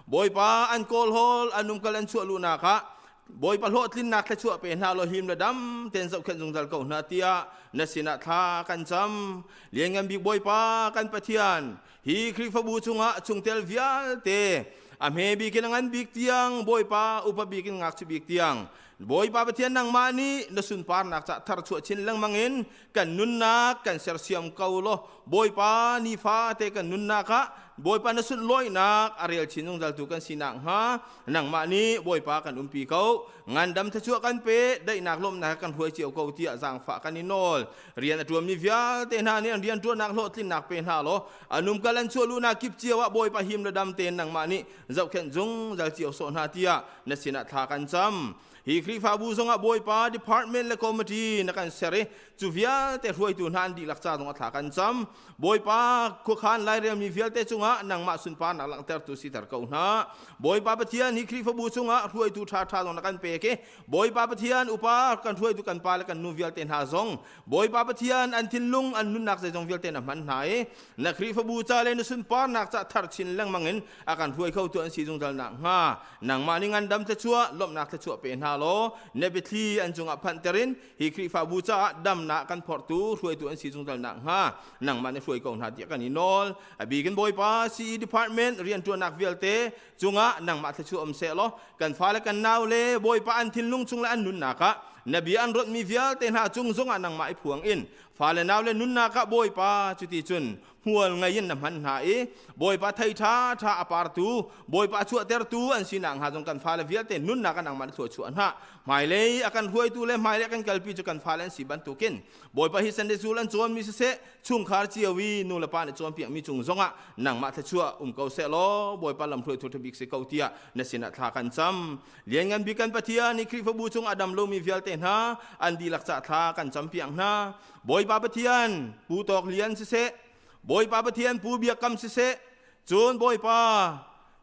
Bawipa an kawlhawl an umkal an chuah luhnak ah Bawipa hlawhtlinnak thluachuah pe hna law him le dam tein zohkhenh zungzal ko hna tiah na sinah thla kan cam. Lianngan bik Bawipa kan Pathian, hi Khrihfabu chungah chungtel vialte a hme bik in a ngan bik tiang Bawipa upa bik in ngakchia bik tiang Bawipa Pathian nangmah nih na sunparnak ca tharchuah chin lengmang in kan nunnak kan sersiam ko law Bawipa nifate kan nunnak ah Bawipa na sunlawinak a rel chin zungzaltu kan si nakhnga nangmah nih Bawipa kan umpi ko ngandam thluachuah kan pe daihnak lawmhnak kan hruai cio ko tiah zaangfah kan i nawl rian a ṭuanmi vialte hna nih an rian ṭuannak hlawhtlinnak pe hna law anum kal an chuah luhnak kip cio ah Bawipa him le dam tein nangmah nih zohkhenh zungzal cio sawh hna tiah na sinah thla kan cam Hi Khrihfabu zongah Bawipa department le committee na kan ser i cu vialte hruaitu hna an dihlak ca zongah thla kan cam. Bawipa khuakhan lairelmi vialte cungah nangmah sunparnak langhtertu siter ko hna. Bawipa Pathian hi Khrihfabu chungah hruaitu ṭhaṭha zong na kan pek i Bawipa Pathian upa kan hruaitu kan pa le kan nu vialte hna zong Bawipa Pathian an thinlung an nunnak zeizong vialte na hman hna i na Khrihfabu ca le na sunparnak ca thar chin lengmang in a kan hruai khotu an si zungzal nakhnga nangmah nih ngandam thluachuah lawmhnak thluachuah pe hna law na biathli an cungah phanhter in hi Khrihfabu caah damnak kan phorhtu hruaitu an si zungzal nakhnga nangmah nih hruai ko hna tiah kan i nawl a bikin Bawipa CE department rianṭuannak vialte cungah nangmah thluachuah um seh law kan fale kan nau le Bawipa an thinlung chung le an nunnak ah na bia an rawtmi vialte hna cung zongah nangmah i phuang in fale nau le nunnak ah Bawipa cuti cun hmual ngei in na hman hna i Bawipa thei ṭha ṭha a partu Bawipa a chuahtertu an si nakhnga zong kan fale vialte nunnak ah nangmah na thluachuah hna hmailei a kan hruaitu le hmailei a kan kalpi cu kan fale an si bantukin Bawipa hi Sunday School an cawnmi siseh chungkhar cio i nu le pa nih cawnpiakmi cung zongah nangmah thluachuah um ko seh law Bawipa lamhruaitu ṭha bik si ko tiah na sinah thla kan cam Lianngan bik kan Pathian hi Khrihfabu chung a dam lomi vialte hna an dihlak cah thla kan campiak hna Bawipa Pathian Pu Tawk Lian siseh Bawipa Pathian Pu Biak Kam siseh cun Bawipa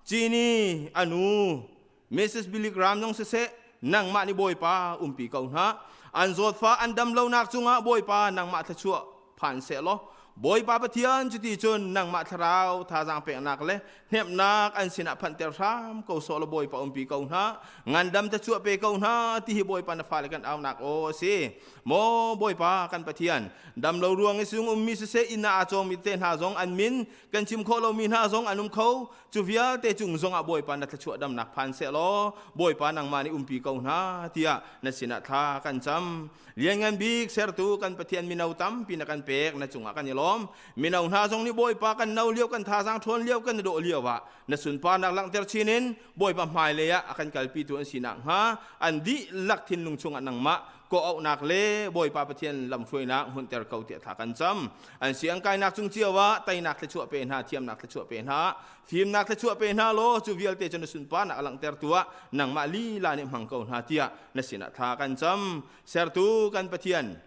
Cini anu Mrs. Billy Graham zong siseh Nangmah nih Bawipa umpi ko hna. An zawtfah an dam lonak cungah Bawipa nangmah thluachuah phan seh law Bawipa Pathian cuti cun nangmah thlarau thazaang peknak le hnemhnak an sinah phanhter hram ko sawh law Bawipa umpi ko hna. Ngandam thluachuah pe ko hna ti hi Bawipa na fale kan aunak aw a si. Maw Bawipa kan Pathian, dam lo ruang i sung ummi siseh inn ah aa cawngmi te hna zong an min kan chim khawh lomi hna zong an um kho. Cu vialte cung zongah Bawipa na thluachuah damnak phan seh law Bawipa nangmah nih umpi ko hna tiah na sinah thla kan cam. Lianngan bik sertu kan Pathian mino tampi na kan pek na cungah kan i lawm. Mino hna zong nih Bawipa kan no lio kan thazaang ṭhawn lio kan i dawh lio ah na sunparnak langhter chin in Bawipa hmailei ah a kan kalpitu an si nakhnga an dihlak thinlung chungah nangmah kawhauhnak le Bawipa Pathian lamhruainak hmunhter ko tiah thla kan cam. An siang kainak cung cio ah teinak thluachuah pe hna, thiamnak thluachuah pe hna, fimnak thluachuah pe hna law cu vialte cu na sunparnak a langhter tu ah nangmah lila nih hmang ko hna tiah na sinah thla kan cam. Sertu kan Pathian,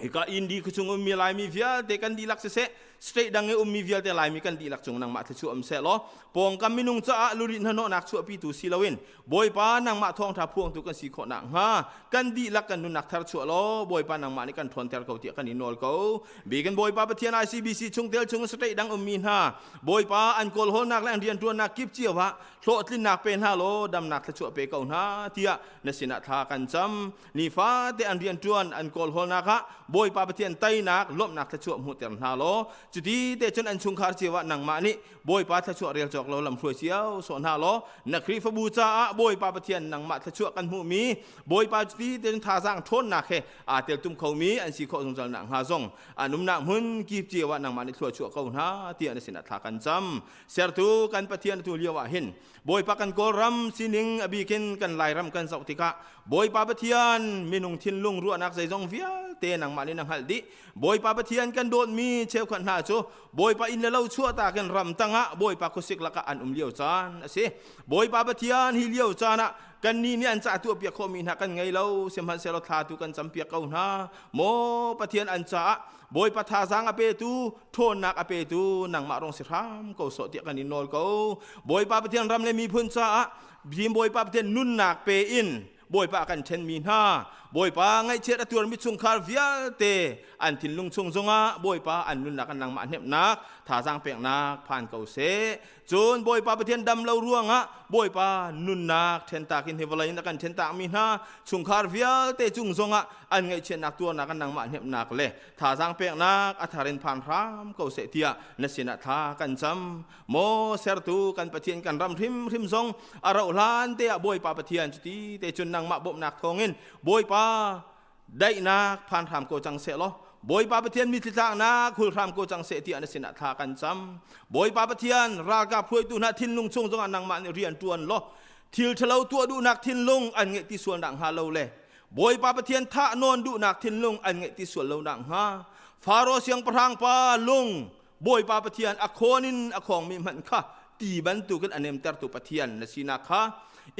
hika Indi khuachung ummi Laimi vialte kan dihlak siseh, state dang i ummi vialte Laimi kan dihlak cung nangmah thluachuah um seh law pawngkam minung caah lurit hnahnawhnak chuahpitu si loin Bawipa nangmah thawngṭha phuangtu kan si khawh nakhnga kan dihlak kan nunnak thar chuah law Bawipa nangmah nih kan ṭhawnter ko tiah kan i nawl ko. Bikin Bawipa Pathian ICBC chungtel chung state dang ummi hna Bawipa an kawlhawlnak le an rianṭuannak kip cio ah hlawhtlinnak pe hna law damnak thluachuah pe ko hna tiah na sinah thla kan cam. Nifate an rianṭuan an kawlhawlnak ah Bawipa Pathian teinak lawmhnak thluachuah hmuhter hna law cuti te cun an chungkhar cio ah nangmah nih Bawipa thluachuah rel cawk lo lamhruai cio sawh hna law na Khrihfabu caah Bawipa Pathian nangmah thluachuah kan hmuhmi Bawipa cuti te thazaang ṭhawnnak he aa teltum khomi an si khawh zungzal nakhnga zong an umnak hmun kip cio ah nangmah nih thluachuah ko hna tiah na sinah thla kan cam. Sertu kan Pathian atu lio ah hin Bawipa kan Kawlram sining a bikin kan Lairam kan zoh tikah Bawipa Pathian minung thinlung ruahnak zeizong vialte nangmah nih na hngalh dih. Bawipa Pathian kan dawtmi cheukhat hna cu Bawipa inn le lo chuahtak in ram tangah Bawipa khuasik lakah an um lio caan a si. Bawipa Pathian hi lio caan ah kannih nih an ca tuahpiak khawhmi hna kan ngei lo sihmanhsehlaw thla tu kan campiak ko hna. Maw Pathian an caah Bawipa thazaang a petu, ṭhawnnak a petu nangmah rong si hram ko sawh tiah kan in nawl ko. Bawipa Pathian ram le miphun caah Bim Bawipa Pathian nunnak pe in Bawipa a kan ṭhenmi hna, Bawipa ngaihchiat a tuarmi chungkhar vialte an thinlung chung zongah Bawipa an nunnak an nangmah hnemhnak, thazaang peknak phan ko seh. Cun Bawipa Pathian dam lo ruangah Bawipa nunnak ṭhentak in hi vawlei in a kan ṭhentakmi hna chungkhar vialte cung zongah an ngaihchiatnak tuarnak an nangmah hnemhnak le thazaang peknak a thar in phan hram ko seh tiah na sinah thla kan cam. Maw sertu kan Pathian kan ram hrimhrim zong a rauh hlan te ah Bawipa Pathian cuti te cun nangmah bawmhnak thawngin Bawipa daihnak phan hram ko cang seh law Bawipa Pathian mitthli tlaknak hul hram ko cang seh tiah na sinah thla kan cam. Bawipa Pathian ralkap hruaitu hna thinlung chung zongah nangmah nih rian ṭuan law thil ṭhalo tuah duhnak thinlung an ngeih ti sual nakhnga lo le Bawipa Pathian thah nawn duhnak thinlung an ngeih ti sual lo nakhnga Faro siangpahrang pa lung Bawipa Pathian a khawn in a khawngmi hmanh kha ti bantukin a nemtertu Pathian na sinak kha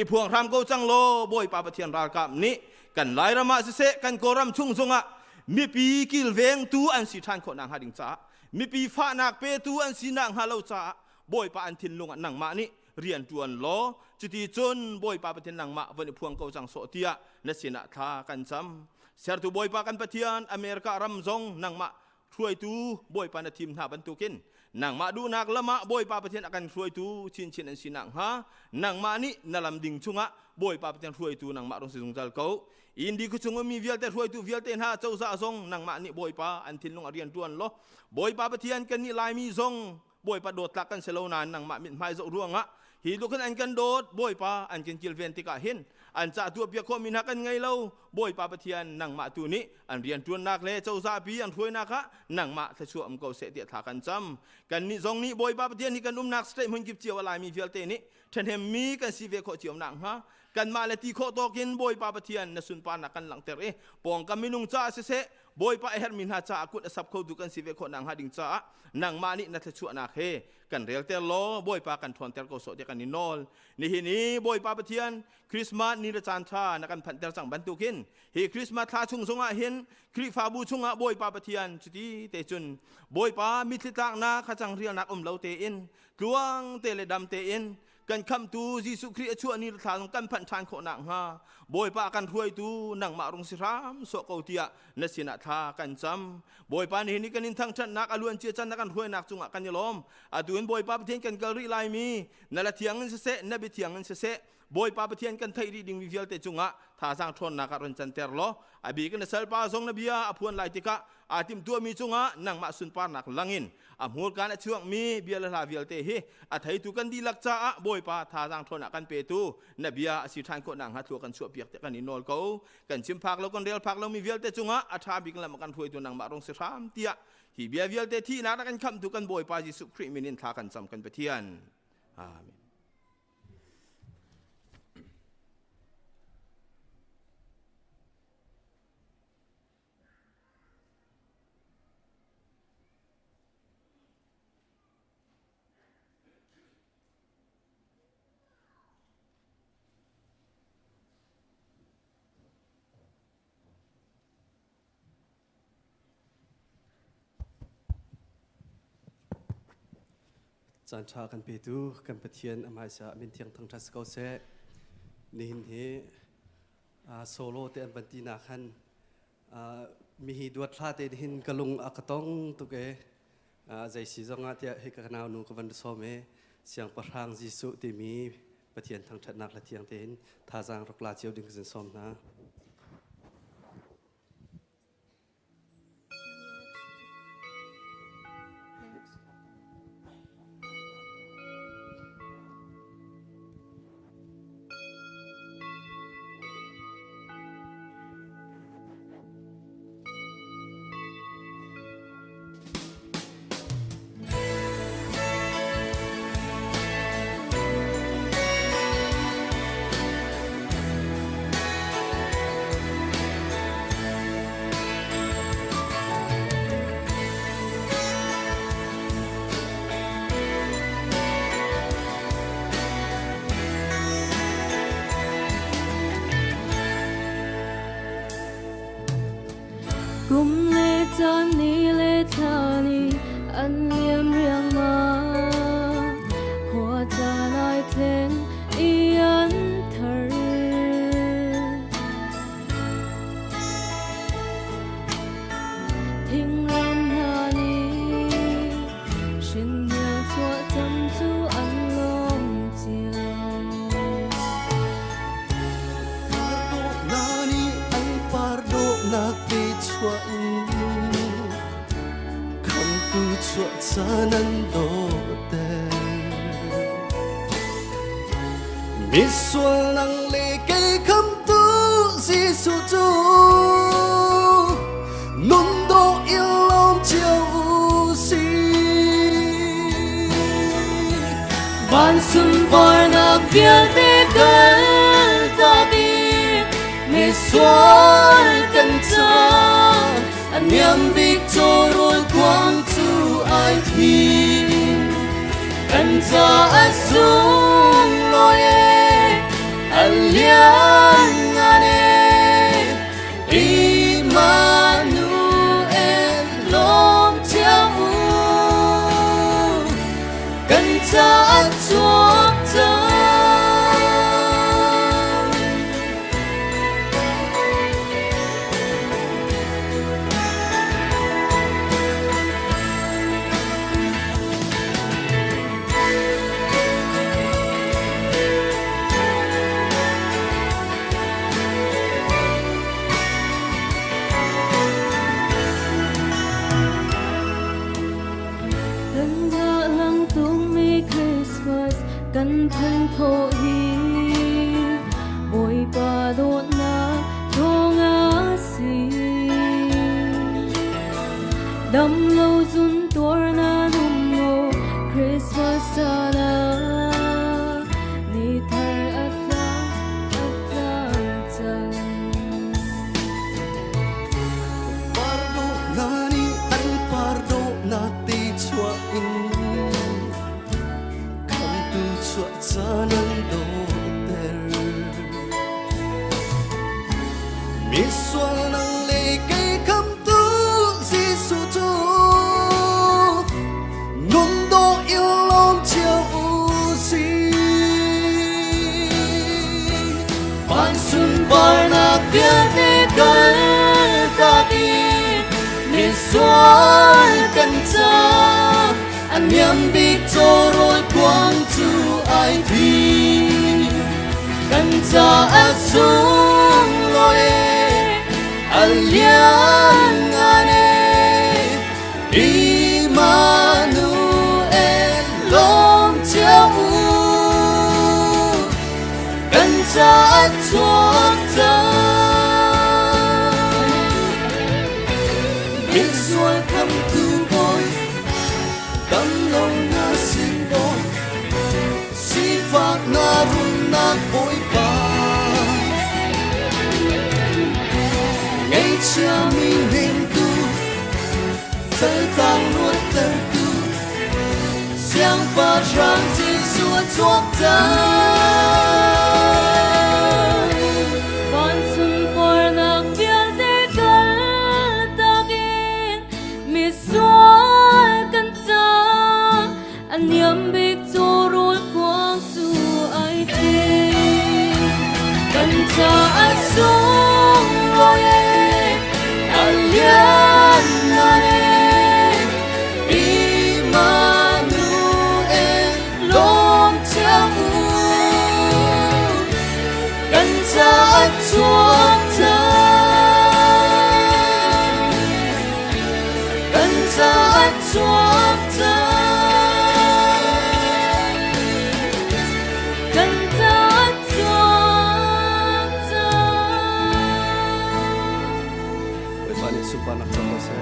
i phuang hram ko cang law Bawipa Pathian ralkap nih kan Lairam ah siseh kan Kawlram chung zongah mipi kilvengtu an si ṭhan khawh nakhnga ding caah mipi fahnak petu an si nakhnga lo caah Bawipa an thinlung ah nangmah nih rian ṭuan law cuti cun Bawipa Pathian nangmah von i phuang ko cang sawh tiah na sinah thla kan cam. Sertu Bawipa kan Pathian America ram zong nangmah hruaitu Bawipa na thim hna bantukin nangmah duhnak lam ah Bawipa Pathian a kan hruaitu chinchin an si nakhnga nangmah nih na lam ding chungah Bawipa Pathian hruaitu nangmah rung si zungzal ko. Indi khuachung ummi vialte hruaitu vialte hna cozah zong nangmah nih Bawipa an thinlung a rian ṭuan law Bawipa Pathian kannih Laimi zong Bawipa dawtlak kan si lo nain nangmah mithmai zoh ruangah hi tluk hin an kan dawt Bawipa an kan kilven tikah hin an cah tuahpiak khawhmi hna kan ngei lo Bawipa Pathian nangmah tu nih an rianṭuannak le cozahpi an hruainak ah nangmah thluachuah um ko seh tiah thla kan cam kannih zong nih Bawipa Pathian hi kan umnak state hmun kip cio a laimi vialte nih ṭhahnemmi kan si ve khawh cio nakhnga kanmah le ti khawh tawkin Bawipa Pathian na sunparnak kan langhter i pawngkam minung caah siseh Bawipa a herhmi hna caah kut a sap khotu kan si ve khawh nakhnga ding caah nangmah nih na thluachuahnak he kan relter law Bawipa kan ṭhawnter ko sawh tiah kan i nawl. Nihin i Bawipa Pathian Christmas ni le caan ṭha na kan phanhter cang bantukin hi Christmas thla chung zongah hin Khrihfabu chungah Bawipa Pathian cuti te cun Bawipa mitthli tlaknak khacang rialnak um lo tein tluang te le dam tein. Kan khamtu Jesuh Khrih a chuah ni thla zong kan phanh ṭhan khawh nakhnga Bawipa kan hruaitu nangmah rung si hram sawh ko tiah na sinah thla kan cam. Bawipa nihin ni kan in thangṭhatnak a luan cia can na kan hruainak cungah kan i lawm. Atu in Bawipa Pathian kan kal rih laimi na la thiang in siseh na bia thiang in siseh Bawipa Pathian kan theih rih dingmi vialte cungah thazaang ṭhawnnak ah run canter law a bik in na salpa zong na bia a phuan lai tikah aa timhtuahmi cungah nangmah sunparnak langin a hmurkaan a chuakmi bia le hla vialte hi a theitu kan dihlak caah Bawipa thazaang ṭhawnnak kan petu na bia a si ṭhan khawh nakhnga thlua kan chuahpiak tiah kan i nawl ko. Kan chim phak lo kan rel phak lomi vialte cungah a ṭha bik lam a kan hruaitu nangmah rung si hram tiah hi bia vialte thihnak na kan khamhtu kan Bawipa Jesuh Khrih min in thla kan cam kan Pathian. Amen. Caan ṭha kan petu kan Pathian a hmaisa min thiang thangṭhat si ko seh. Nihin hi solo te an van ti nak han mihi duat hla te hin ka lung a ka tong tuk e. Zei si zong ah tiah hi ka nau nu ka van sawm e. Siangpahrang Jesuh timi Pathian thangṭhatnak hla thiang tein thazaang rak la cio ding ka zin sawm hna. Kum le caan ni le thla ni an liam riangmang. Khua caan ai thleng i an thar. Thingram hna nih hrinhniang chuahcam cu an lawm cio. Dawhnak nih an par dawhnak te chuah in khamtu chuah caan an dawhter. Misual nang le kei khamtu Jesuh cu nun dawh in lawm cio u sih. Van sunparnak vialte kaltak i misual kan ca a niam bik cawrawl kuang cu ai thim. Kan caah sunglawi e, a lianngan e, Immanuel lawm cio u. Kan caah chuak cang. Kan hngahhlang tungmi Christmas kan phan khawh hi Bawipa dawtnak thawng a si. Dam lo zun tuar na num maw Christmas caan ah ni thar a tlang a tlang cang. Pardo na nih an pardo na ti chuah in khamtu chuah caan an dawhter. Misual nang le kei khamtu Jesuh cu nun dawh in lawm cio u sih. Misual kan ca a niam bik cawrawl kuang cu ai thim. Kan caah sunglawi a lianngan e Immanuel lawm cio u. Kan caah chuak cang. Misual khamtu bawi, damlo na sin bawi, sifak na rumnak bawipa. Ngaihchiami hnemtu, saltang luattertu, Siangpahrang Jesuh a chuak cang. Van sunparnak vialte kaltak in misual kan ca a niam bik cawrawl kuang cu ai thim. Kan caah sunglawi a lianngan e Immanuel lawm cio u. Kan caah chuak cang. Kan caah chuak cang. Kan caah chuak cang. Bawipa nih sunparnak co ko seh.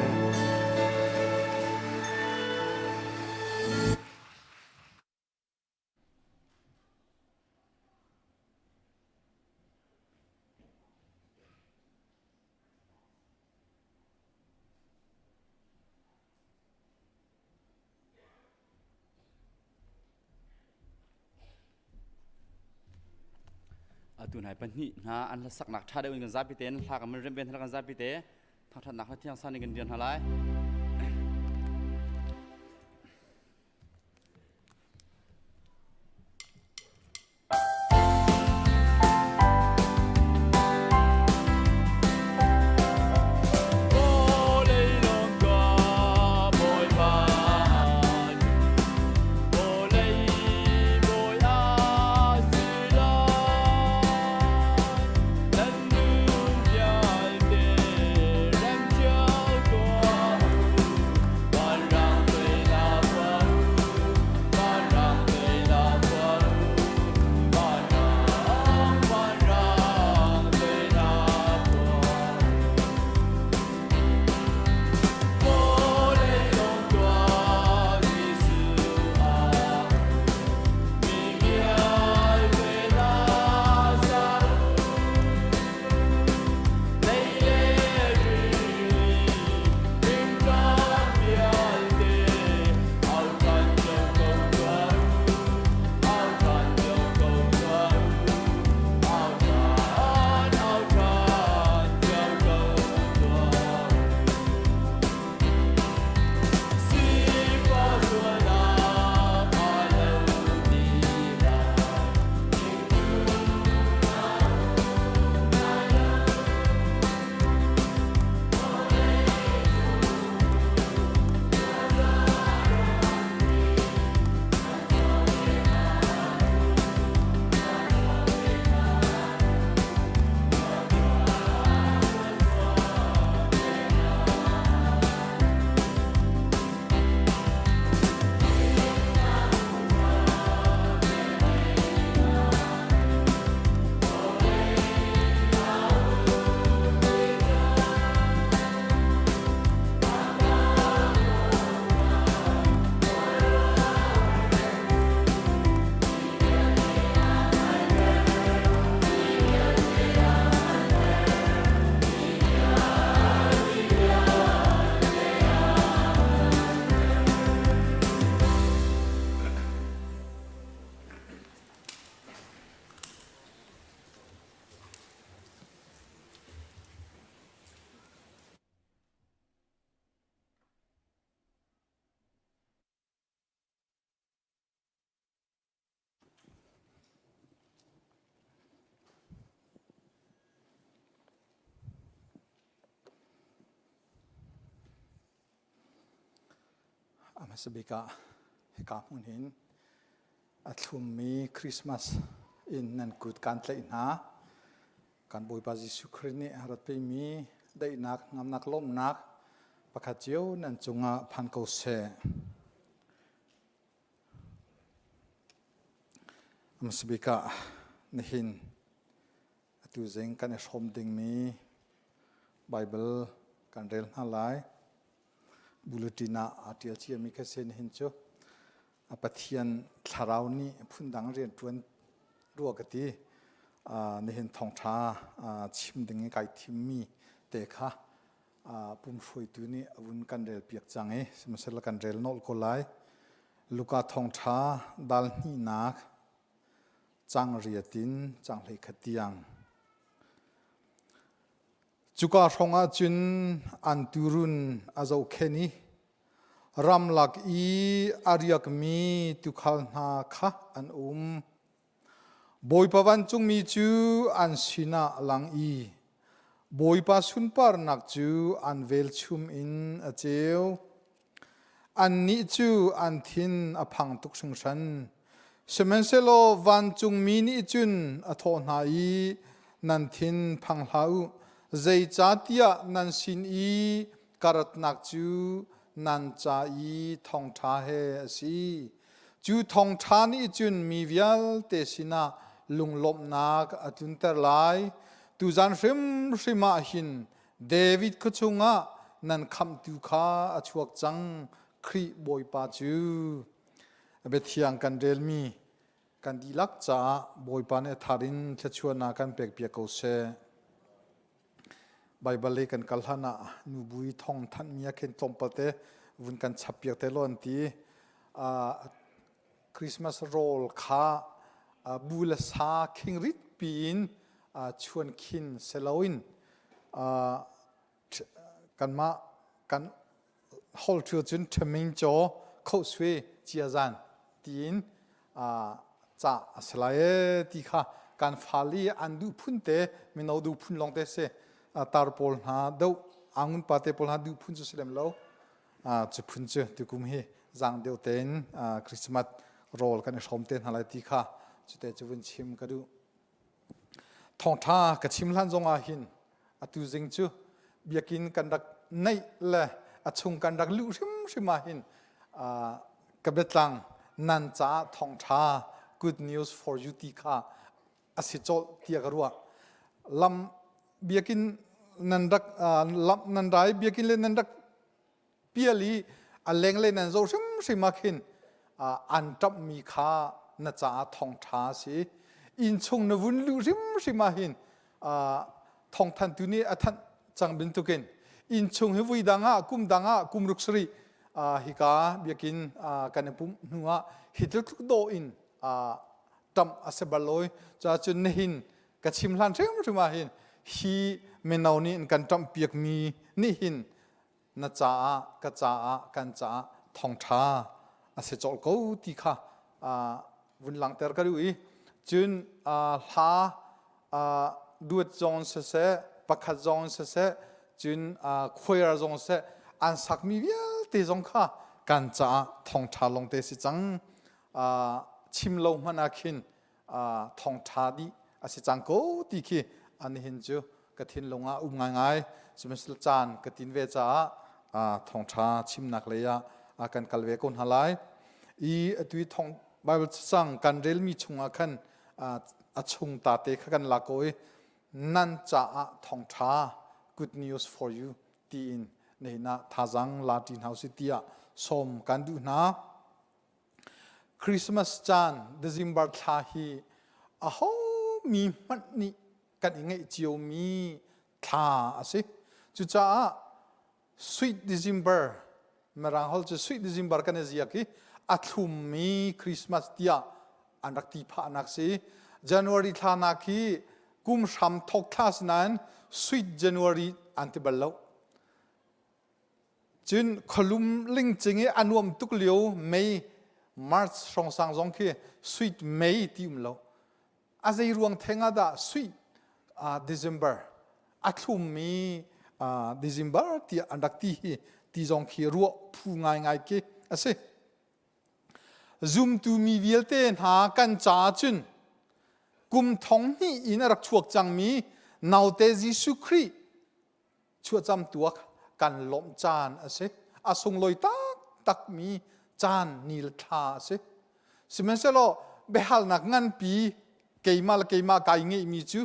Atu nai pahnih hna an hlasaknak ṭha deuh in kan zapi tein hla kan remh ven kan zapi te thangṭhatnak hla thiang san in kan rian hna lai. Hmasa bik ah hika hmun hin a thlummi Christmas in nan kut kan tlaih hna. Kan Bawipa Jesuh Khrih nih a rat pemi daihnak, ngamnak, lawmhnak pakhat cio nan cungah phan ko seh. Hmasa bik ah nihin atu zing kan i hrawm dingmi Bible kan rel hna lai. Bulletin ah aa ṭial ciami kha si nihin cu a Pathian thlarau nih phundang rianṭuan rua ka ti. Nihin thawngṭha chim ding i kai thimmi te kha pumhruaitu nih a vun kan rel piak cang i sihmanhsehlaw kan rel nolh ko lai. Luka thawngṭha dal hnihnak cang riat in cang 11 tiang. Cuka hrawng ah cun an tuurun a zohkhenh i ramlak i a riakmi tuukhal hna kha an um. Bawipa vancungmi cu an sinah a lang i Bawipa sunparnak cu an velchum in a ceu. Annih cu an thin a phang tuk hringhran. Sihmanhsehlaw vancungmi nih cun a thawh hna i, Nan thin phang hlah u, zeicahtiah nan sin i ka ratnak cu nan ca i thawngṭha he a si. Cu thawngṭha nih cun mi vialte sinah lunglawmhnak a tlunter lai. Tuzan hrimhrim ah hin David khuachung ah nan khamhtu kha a chuak cang, Khrih Bawipa cu. Biathiang kan relmi kan dihlak caah Bawipa nih a thar in thluachuahnak kan pekpiak ko seh. Baibal lei kan kal hlan ah nubui thong thanhmi ah khin tlawmpal te vun kan chap piak te law an ti. Christmas rawl kha bu le sa khingrit piin chuan khin seloin kanmah kan hol ṭhio cun ṭhaming caw khohsui ciazan tiin ca a si lai ee ti kha kan fal i an duh phun te mino duh phun lawng te si tar pawl hna deuh angun pa te pawl hna duh phun cu si lem lo cu phun cu tukum hi zang deuh tein Christmas rawl kan i hrawm te hna lai ti kha cute cu vun chim ka duh. Thawngṭha ka chim hlan zong ah hin atu zing cu biakinn kan rak neih le a chung kan rak luh hrimhrim ah hin ka biatlang nan caah thawngṭha good news for you ti kha a si colh tiah ka ruah. Lam biakinn nan rak lam nan rai biakinn le nan rak pial i a lenglei nan zoh hrimhrim ah khin an ṭamhmi kha na caah thawngṭha a si. Inn chung na vun luh hrimhrim ah hin thawngthantu nih a thanh cang bantukin inn chung hi vui dang ah kum dang ah kum ruk sarih hika biakinn kan i pumh hnu ah hi tluk dawh in ṭamh a si bal lo cun nihin ka chim hlan hrimhrim ah hin hi mino nih an kan ṭamhpiakmi nih hin na caah ka caah kan caah thawngṭha a si colh ko ti kha vun langhter ka duh i cun hla duet zong siseh pakhat zong siseh cun choir zong siseh an sakmi vialte zong kha kan caah thawngṭha lawngte si cang chim lo hmanh ah khin thawngṭha dih a si cang ko ti khi an hin cu ka thinlung ah um ngaingai sihmanhsehlaw caan ka tin ve caah thawngṭha chimnak lei ah kan kal ve ko hna lai i atu i thawng Bible cacang kan relmi chungah khan a chung ta te kha kan lak ko i nan caah thawngṭha good news for you tiin nihin ah thazang la ṭi hna usih tiah sawm kan duh hna. Christmas caan December thla hi aho mi hmanh nih kan i ngeih ciomi thla a si. Cucaah Sweet December Mirang holh cu Sweet December kan i ziak i a thlummi Christmas tiah an rak ti phahnak si. January thla nak hi kum hram thok thla si nain Sweet January an ti bal lo. Cun khualum lingcing i a nuam tuk lio May, March hrawngsang zong khi sweet May ti um lo. A zei ruang theng ah dah sweet uh, December a thlummi uh, December tiah an rak ti hi ti zong khi ruah phu ngaingai khi a si. Zumtu mi vialte hna kan caah cun kum thong hnih in a rak chuak cangmi naute Jesuh Khrih chuahcam tuak kan lawmh caan a si. A sunglawi taktakmi caan ni le thla a si. Sihmanhsehlaw biahalnak nganpi keimah le keimah kai ngeihmi cu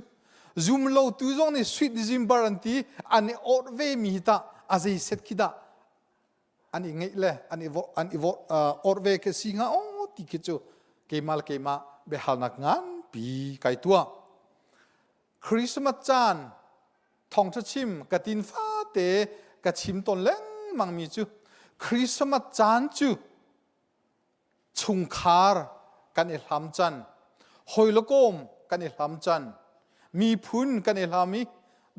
zum lotu zong nih sweet December an ti an i awrh ve mi hi tah a zei set khi dah an i ngeih le an i an i awrh ve khi si hnga aw ti khi cu keimah le keimah biahalnak nganpi kai tuah. Christmas caan thawngṭha chim ka tin fate ka chim tawn lengmang mi cu Christmas caan cu chungkhar kan i hlam can, hawi le kawm kan i hlam can, miphun kan i hlam i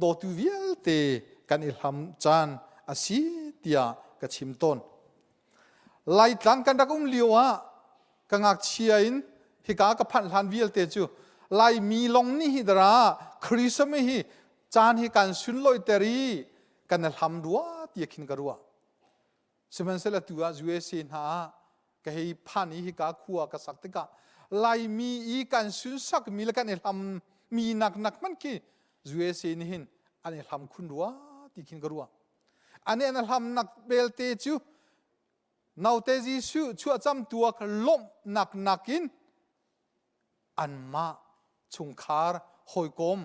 dawtu vialte kan i hlam caan a si tiah ka chim tawn. Laitlang kan rak um lio ah ka ngakchia in hika ka phanh hlan vialte cu Laimi long nih hi dara Christmas hi caan hi kan sunlawih ter i kan i hlam rua ti khin ka ruah. Sihmanhsehlaw tu ah USA hna ah ka hei phan i hika khua ka sak tikah Laimi i kan sunsakmi le kan i hlammi nak nak hmanh khi USA nih hin an i hlam khun rua ti khin ka ruah. Ani an hlamnak belte cu naute Jesuh chuahcam tuak lawmhnak nakin anmah chungkhar hawikom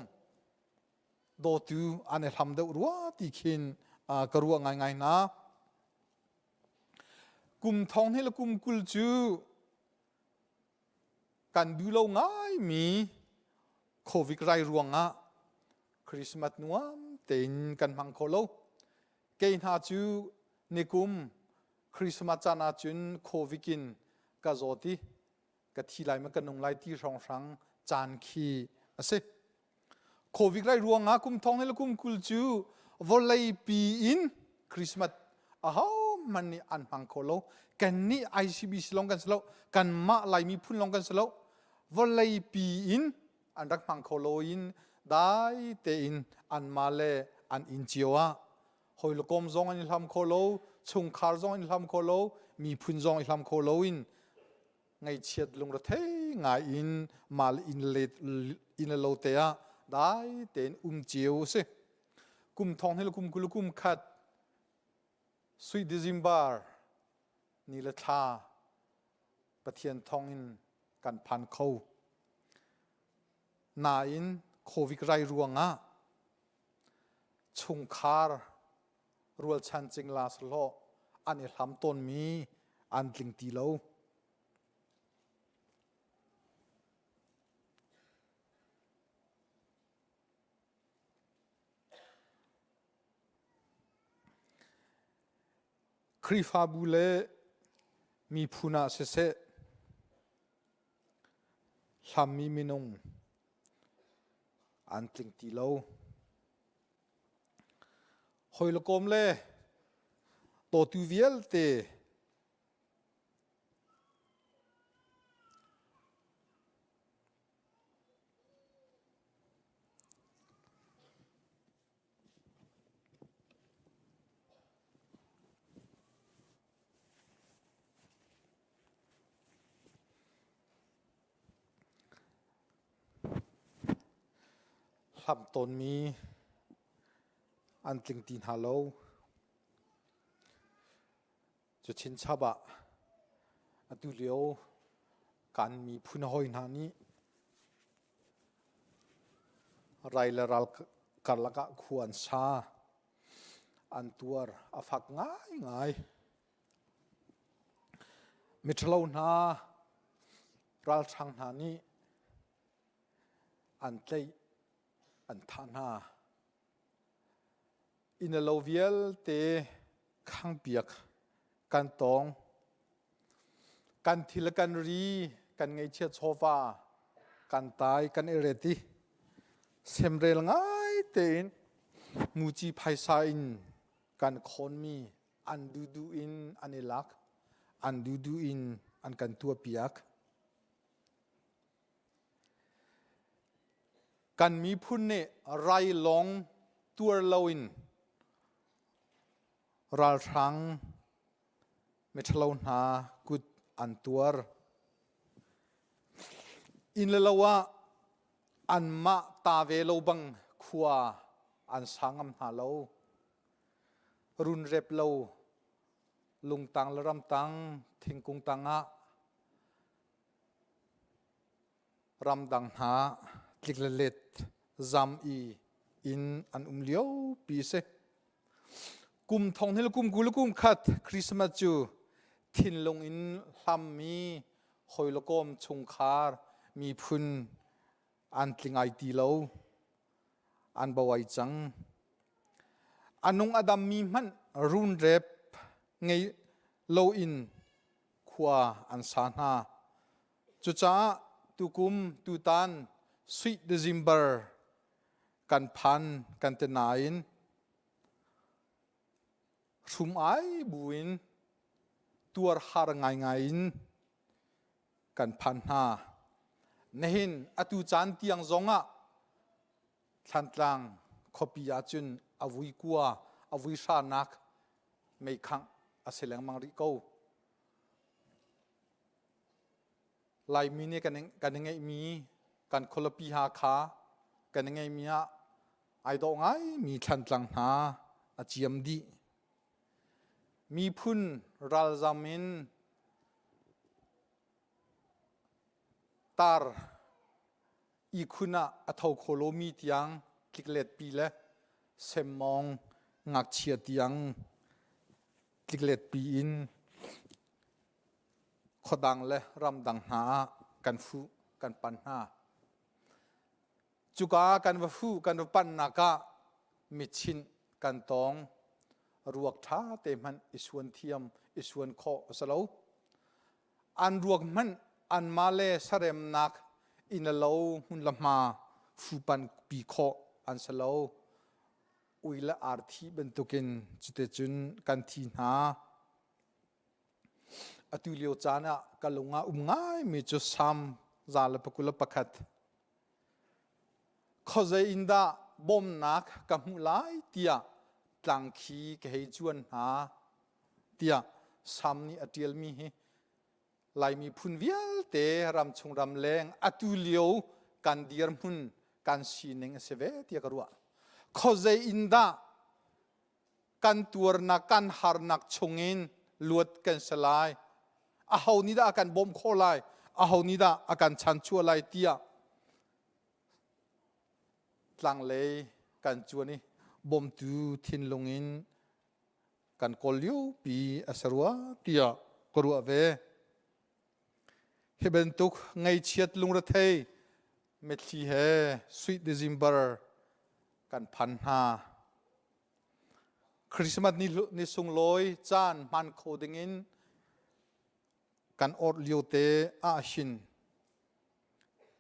dawtu an i hlam deuh rua ti khin ka ruah ngaingai hna. Kum thong hi le kum 20 cu kan duh lo ngaimi Covid rai ruangah Christmas nuam tein kan hmang kho lo. Kei hna cu nikum Christmas caan ahcun Covid in ka zawt i ka thi lai ma ka nung lai ti hrawnghrang caan khi a si. Covid rai ruangah kum thong le kum 20 cu vawlei pi in Christmas ahohmanh nih an hmang kho lo. Kannih ICBC lawng kan si lo, kanmah Laimi phun lawng kan si lo. Vawlei pi in an rak hmang kho lo in dai tein anmah le an inn cio ah hawi le kom zong an i hlam kho lo, chungkhar zong an i hlam kho lo, miphun zong i hlam kho lo in ngaihchiat lungrethei ngai in mal inn le inn le lo te ah dai tein um cio a si. Kum thong hil kum 20 kum khat sui December ni le thla Pathian thong in kan phan kho. Nain Covid rai ruangah chungkhar rualchan cingla sahlawh an i hlam tawnmi an tling ti lo. Khrihfabu le miphun ah siseh hlammi minung an tling ti lo. Hawi le kawm le tawtu vialte Hlam tawnmi an tling ti hna lo. Cu chinchap ah atu lio kan miphun hawi hna nih rai le ral karlak ah khua an sa. An tuar a fak ngaingai. Miṭhalo hna ralhrang hna nih an tlaih an thah hna. Inn le lo vialte khangpiak kan tong. Kan thil kan ri, kan ngeihchiah chawva, kan tai, kan i ret i semrel ngai tein muci phaisa in kan khawnmi an duhduh in an i lak, an duhduh in an kan tuahpiak. Kan miphun nih rai lawng tuar loin ralhrang. Miṭhalo hna kut an tuar. Inn le lo ah anmah ta ve lo bang khua an sa ngam hna lo. Runrep lo lungtang le ramtang thingkung tangah ramdang hna tlik le let zam i inn an um lio pi si. Kum thong hil kum 20 kum khat Christmas cu thinlung in hlammi hawi le kawm chungkhar miphun an tling ai ti lo. An bo ai cang. A nung a dammi hmanh runrep ngei loin khua an sa hna. Cucaah tukum tutan Sweet December kan phan kan ti nain hrum ai buin tuar har ngaingai in kan phan hna. Nihin atu caan tiang zongah Thlantlang khuapi ahcun a vui kua a vui hranak meikhangh a si lengmang rih ko. Laimi nih kan i ngeihmi kan khualipi Hakha kan i ngeihmi ah ai dawh ngaimi Thlantlang hna a ciam dih. Miphun ralzam in tar ihkhun ah a tho kho lomi tiang tlikletpi le semmawng ngakchia tiang tlikletpi in khuadang le ramdang hna ah kan fuh kan pan hna. Cuka kan va fuh kan va pannak ah mitchinh kan tong ruak ṭha te hmanh i suan thiam i suan khawh a si lo. An ruak hmanh anmah le saremnak inn le lo hmun le hma fupan pi khawh an si lo. Ui le ar thi bantukin cuticun kan thi hna. Atu lio caan ah ka lung ah um ngaimi cu Salm 121. Khuazei in dah bawmnak ka hmuh lai tiah tlang khi ka hei cuan hna tiah Salm nih a ṭialmi hi Laimi phun vialte ramchung ramleng atu lio kan dirhmun kan sining a si ve tiah ka ruah. Khuazei in dah kan tuarnak kan harnak chungin luat kan si lai aho nih dah a kan bawmh khawh lai aho nih dah a kan chanchuah lai tiah tlanglei kan cuan i bawmtu thinlung in kan kawl liopi a si rua tiah ka ruah ve. Hi bantuk ngaihchiat lungrethei mitthli he Sweet December kan phan hna. Christmas ni sunglawi caan hman kho dingin kan orh lio te ahhin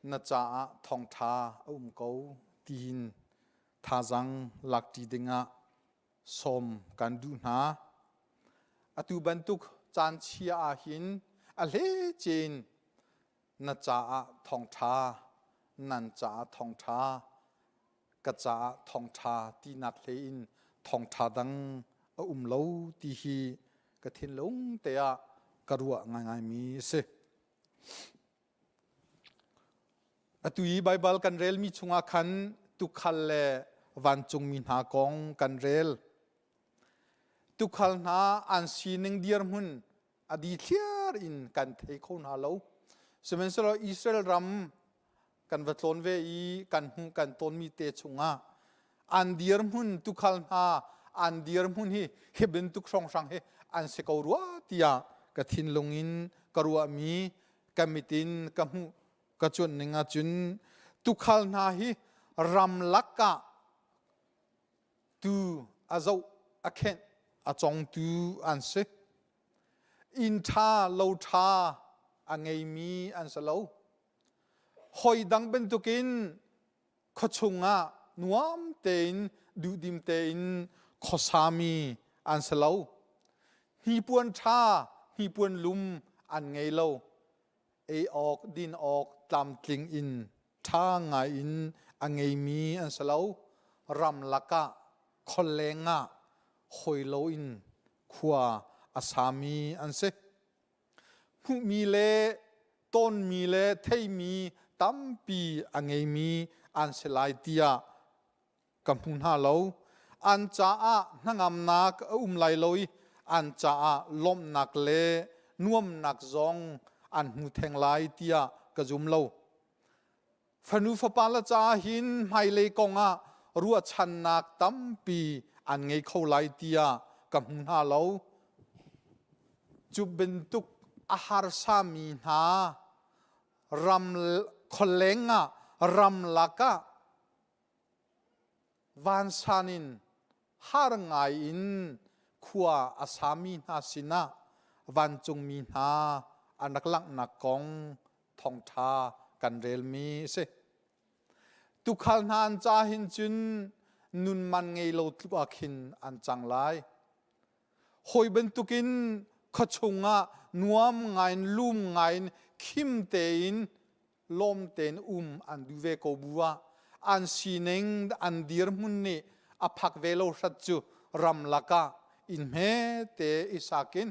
na caah thawngṭha a um ko tiin thazaang lakṭi dingah sawm kan duh hna. Atu bantuk caan chia ahhin a hlece in na caah thawngṭha, nan caah thawngṭha, ka caah thawngṭha tinak hlei in thawngṭha dang a um lo ti hi ka thinlung te ah ka ruah ngaingaimi a si. Atu i Baibal kan relmi chungah khan tuukhal le vancungmi hna kong kan rel. Tuukhal hna an sining dirhmun a dithliar in kan thei kho hna lo. Sihmanhsehlaw Israel ram kan va tlawn ve i kan hmuh kan tawnmi te chungah an dirhmun tuukhal hna an dirhmun hi hi bantuk hrawnghrang hi an si ko rua tiah ka thinlung in ka ruahmi ka mit in ka hmuh ka cuanh ning ahcun tuukhal hna hi ramlak ah tu a zoh a khenh a congtu an si. Inn ṭha lo ṭha a ngeimi an si lo. Hawi dang bantukin khuachung ah nuam tein duhdim tein khuasami an si lo. Hnipuan ṭha, hnipuan lum an ngei lo. Ei awk, din awk tlamtling in ṭha ngai in a ngeimi an si lo. Ramlak ah, khualeng ah hawi loin khua a sami an si. Hmuhmi le tonmi le theimi tampi a ngeimi an si lai tiah ka hmu hna lo. An caah hnangamnak a um lai lo i an caah lawmhnak le nuamnak zong an hmu theng lai tiah ka zum lo. Fanu fapa le caah hin hmailei kong ah ruahchannak tampi an ngei kho lai tiah ka hmu hna lo. Cu bantuk a harsami hna ram khualeng ah ramlak ah vansan in har ngai in khua a sami hna sinah vancungmi hna an rak langhnak kong thawngṭha kan relmi a si. Tuukhal hna an ca hin cun nun man ngei lo tluk ah khin an cang lai. Hawi bantukin khuachung ah nuam ngaiin lum ngaiin khim tein lawm tein um an duh ve ko bu ah an sining an dirhmun nih a phak ve lo hrat cu ramlak ah inn hmete i sak in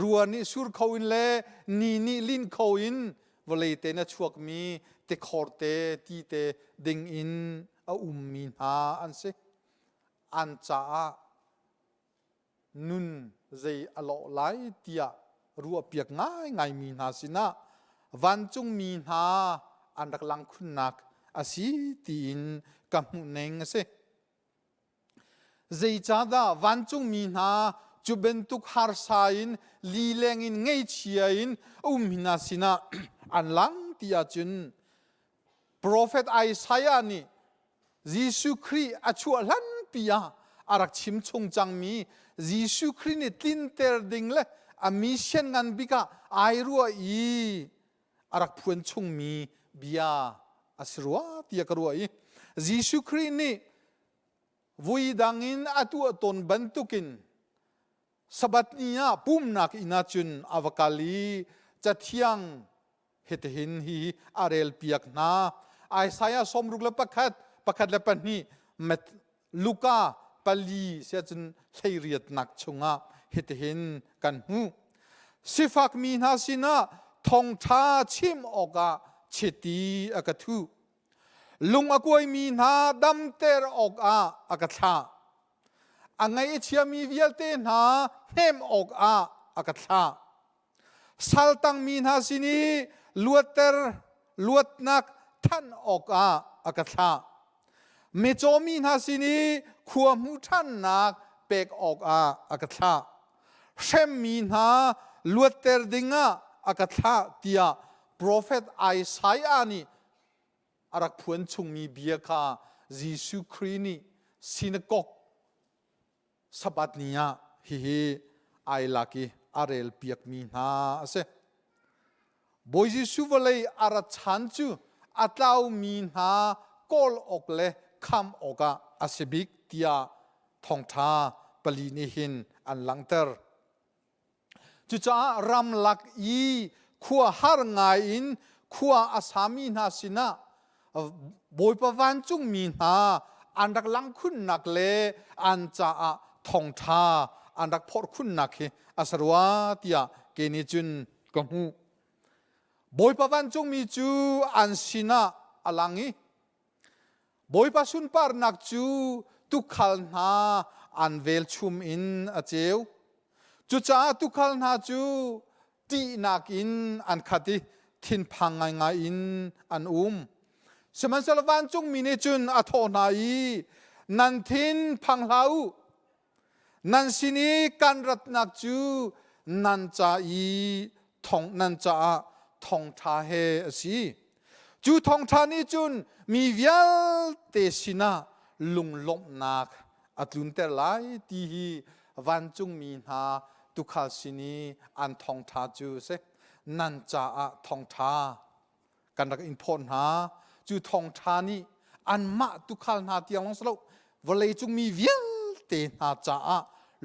rua nih sur kho in le ni nih lin kho in vawlei te na chuakmi tikhor te ti te ding in a ummi hna an si. An caah nun zei a lawh lai tiah ruahpiak ngaingaimi hna sinah vancungmi hna an rak lang khunnak a si tiin ka hmuhning a si. Zeicahdah vancungmi hna cu bantuk harsa in lileng in ngeichia in a ummi hna sinah an lang ti ahcun Profet Isaiah nih Jesuh Khrih a chuah hlanpi ah a rak chim chung cangmi Jesuh Khrih nih tlinter ding le a mission ngan bik ah ai ruah i a rak phuan chungmi bia a si rua tiah ka ruah i Jesuh Khrih nih vui dang in a tuah tawn bantukin Sabbath ni ah pumnak inn ah cun a va kal i cathiang hitihin hi a relpiak hna. Isaiah 61, pakhat le pahnih, Luka pali siahcun hleiriatnak chungah hitihin kan hmuh. Sifakmi hna sinah thawngṭha chim awkah chiti a ka thuh. Lung a kuaimi hna damter awkah a ka thlah. A ngaih a chiami vialte hna hnem awkah a ka thlah. Saltangmi hna sin i luatter luatnak thanh awkah a ka thlah. Mitcawmi hna sin i khua hmu ṭhannak pek awkah a ka thlah. Hremmi hna luatter dingah a ka thlah tiah profet Isaiah nih a rak phuan chungmi bia kha Jesuh Khrih nih sinakok Sabbath ni ah hihi ai lak i a rel piakmi hna a si. Bawi Jesuh vawlei a rat chan cu a tlaumi hna kawl awk le kham awkah a si bik tiah thawngṭha pali nih hin an langhter. Cucaah ramlak i khua har ngai in khua a sami hna sinah Bawipa vancungmi hna an rak lang khunnak le an caah thawngṭha an rak phorh khunnak hi a si rua tiah kei nih cun ka hmuh. Bawipa vancungmi cu an sinah a lang i Bawipa sunparnak cu tuukhal hna an velchum in a ceu. Cucaah tuukhal hna cu ṭihnak in an khat i thinphang ngaingai in an um. Sihmanhsehlaw vancungmi nih cun a thawh hna i, Nan thin phang hlah u. Nan sin i kan ratnak cu nan ca i thong nan caah thawngṭha he a si. Cu thawngṭha nih cun mi vialte sinah lunglawmhnak a tlunter lai ti hi vancungmi hna tuukhal sin i an thawngṭha cu a si. Nan caah thawngṭha kan rak in phawt hna cu thawngṭha nih anmah tuukhal hna tiang lawng si lo vawleicung mi vialte hna caah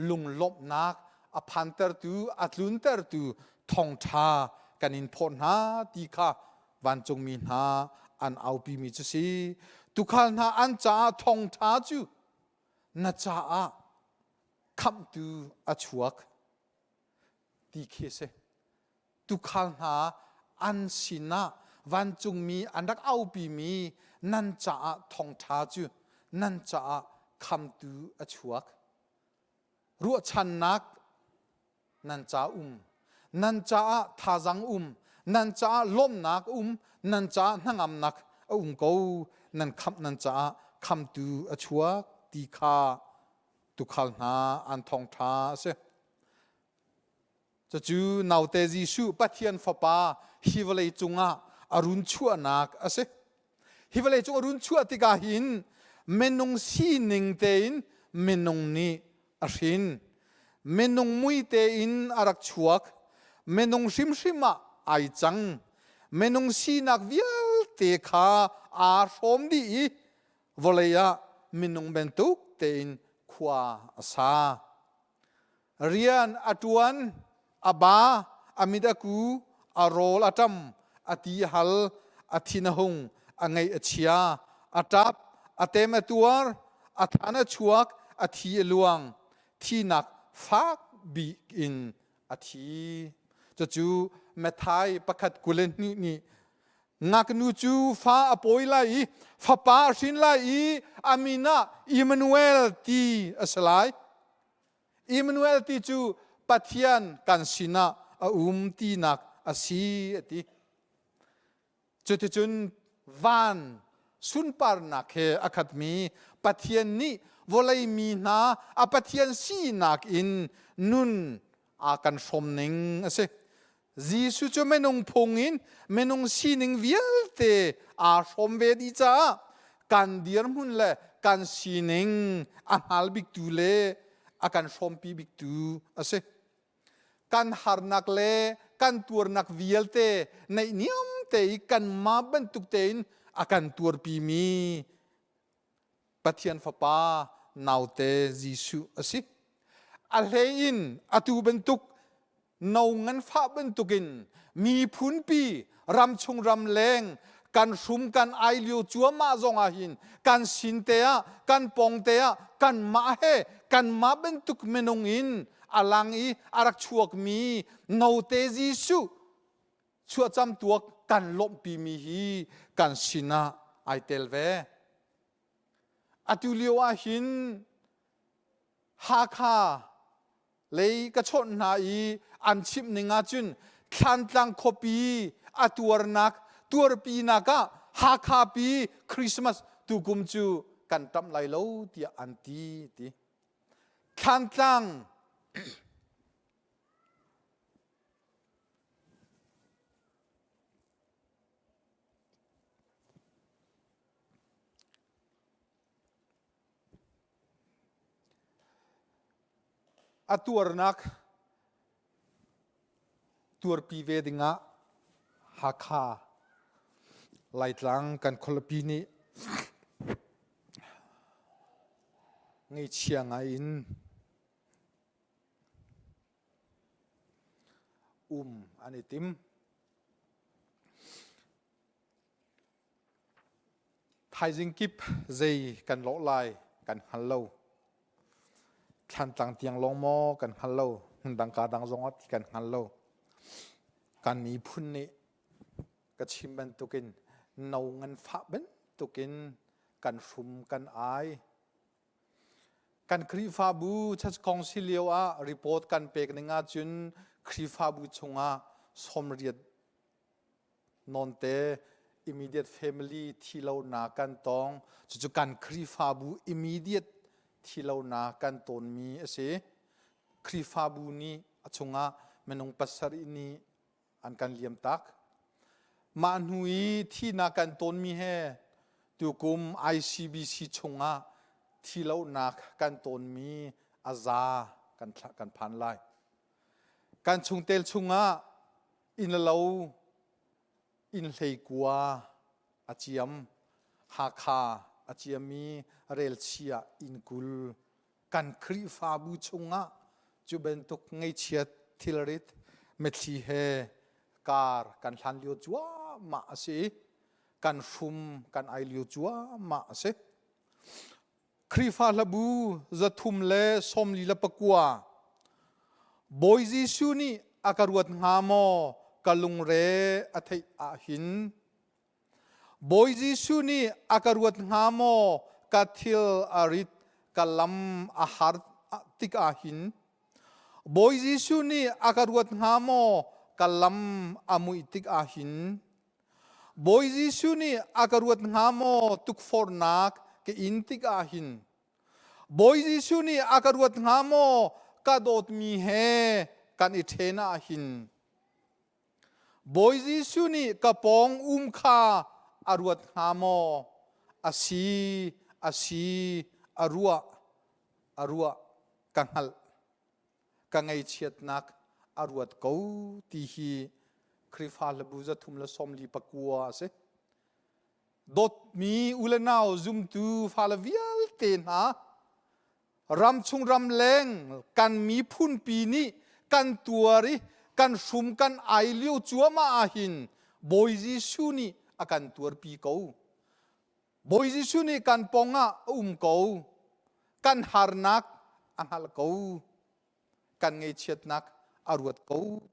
lunglawmhnak a phantertu a tluntertu thawngṭha kan in phawt hna ti kha vancungmi hna an aupimi cu si tuukhal hna an caah thawngṭha cu na caah khamhtu a chuak. ti khi a si. Tuukhal hna an sinah vancungmi an rak aupimi nan caah thawngṭha cu nan caah khamtu a chuak. Ruahchannak nan ca um, nan caah thazang um, nan caah lawmhnak um, nan caah hnangamnak a um ko, nan khamh nan caah khamtu a chuak ti kha tuukhal hna an thawngṭha a si. Cucu naute Jesuh Pathian Fapa hi vawlei cungah a run chuahnak a si. Hi vawlei cung a run chuah tikah hin minung sining tein minung nih a hrin. Minung mui tein a rak chuak. Minung hrimhrim ah ai cang. Minung sinak vialte kha aa hrawm dih i vawlei ah minung bantuk tein khua a sa. Rian a ṭuan, a ba, a mit a ku, a rawl a ṭam, a ti a hal, a thin a hung, a ngaih a chia, a ṭap, a tem a tuar, a thlan a chuak, a thi a luang, thinak fak bik in a thi. Cucu Matthai pakhat 22 nih ngaknu cu fa a pawi lai i fapa a hrin lai i a min ah Immanuel ti a si lai. Immanuel ti cu Pathian kan sinah a um tinak a si a ti. Cuticun van sunparnak he a khatmi Pathian nih vawlei mi hna a Pathian sinak in nun a kan hrawm ning a si. Jesuh cu minung phung in minung sining vialte aa hrawm ve dih caah kan dirhmun le kan sining a hngal biktu le a kan hrawmpi biktu a si. Kan harnak le kan tuarnak vialte naihniam te i kanmah bantuk tein a kan tuarpimi Pathian Fapa naute Jesuh a si. A hlei in atu bantuk no nganfah bantukin miphunpi ramchung ramleng kan hrum kan ai lio cuahmah zong ah hin kan sin te ah kan pong te ah kanmah he kanmah bantuk minung in a lang i a rak chuakmi note Jesuh chuahcam tuak kan lawmhpimi hi kan sinah ai tel ve. Atu lio ah hin Hakha lei ka chawnh hna i an chimh ning ahcun Thlantlang khuapi a tuarnak tuarpinak ah Hakha pi Christmas tukum cu kan ṭamh lai lo tiah an ti ti. Thlantlang A tuarnak tuarpi ve dingah Hakha Laitlang kan khualipi nih ngaihchia ngai in um an i tim. Thaizing kip zei kan lawh lai kan hngal lo. Thlantlang tiang lawng maw kan hngal lo. Hmundang ka dang zong ah ti kan hngal lo. Kan miphun nih ka chim bantukin no ngan fah bantukin kan hrum kan ai. Kan Khrihfabu Church Council lio ah report kan pek ning ahcun Khrihfabu chungah sawmriat nawnte immediate family thilonak kan tong. Cucu kan Khrihfabu immediate thilonak kan tawnmi a si. Khrihfabu nih a chungah minung pasarih nih an kan liam tak. Mah hnu i thihnak kan tawnmi he tukum ICBC chungah thilonak kan tawnmi a za kan, kan phan lai. Kan chungtel chungah inn le lo inn hleikua a ciam Hakha a ciami relchia inn 20 kan Khrihfabu chungah cu bantuk ngaihchiat thilrit mitthli he kar kan hlan lio cuahmah a si kan hrum kan ai lio cuahmah a si Khrihfa hlabu 349 Bawi Jesuh nih a ka ruat hnga maw ka lungre a theih ahhin? Bawi Jesuh nih a ka ruat hnga maw ka thil a rit ka lam a har tik ahhin? Bawi Jesuh nih a ka ruat hnga maw ka lam a muih tik ahhin? Bawi Jesuh nih a ka ruat hnga maw tukforhnak ka in tik ahhin? Bawi Jesuh nih a ka ruat hnga maw ka dawtmi he kan i ṭhen ahhin? Bawi Jesuh nih ka pawng um kha a ruat hnga maw? A si, a si, a ruah, a ruah, ka hngalh. Ka ngaihchiatnak a ruat ko ti hi Khrihfa hlabu 349 a si. Dawtmi u le nau zumtu fale vialte hna, ramchung ramleng kan miphunpi nih kan tuar i kan hrum kan ai lio cuahmah ahhin Bawi Jesuh nih a kan tuarpi ko. Bawi Jesuh nih kan pong ah a um ko. Kan harnak a hngalh ko. Kan ngaihchiatnak a ruat ko.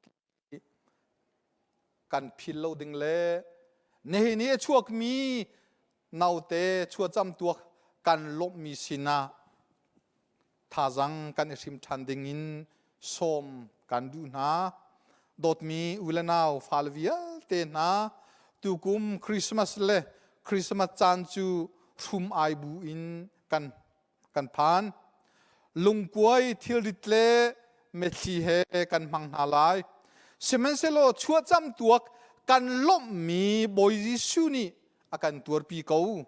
Kan phil lo ding le nihin i a chuakmi naute chuacam tuak kan lawmhmi sinah thazang kan i hrim ṭhan ding in sawm kan duh hna. Dawtmi u le nau fale vialte hna tukum Christmas le Christmas caan cu hrum ai bu in kan kan phan. Lungkuai thilrit le mithli he kan hmang hna lai. Sihmanhsehlaw chuahcam tuak kan lawmhmi Bawi Jesuh nih a kan tuarpi ko,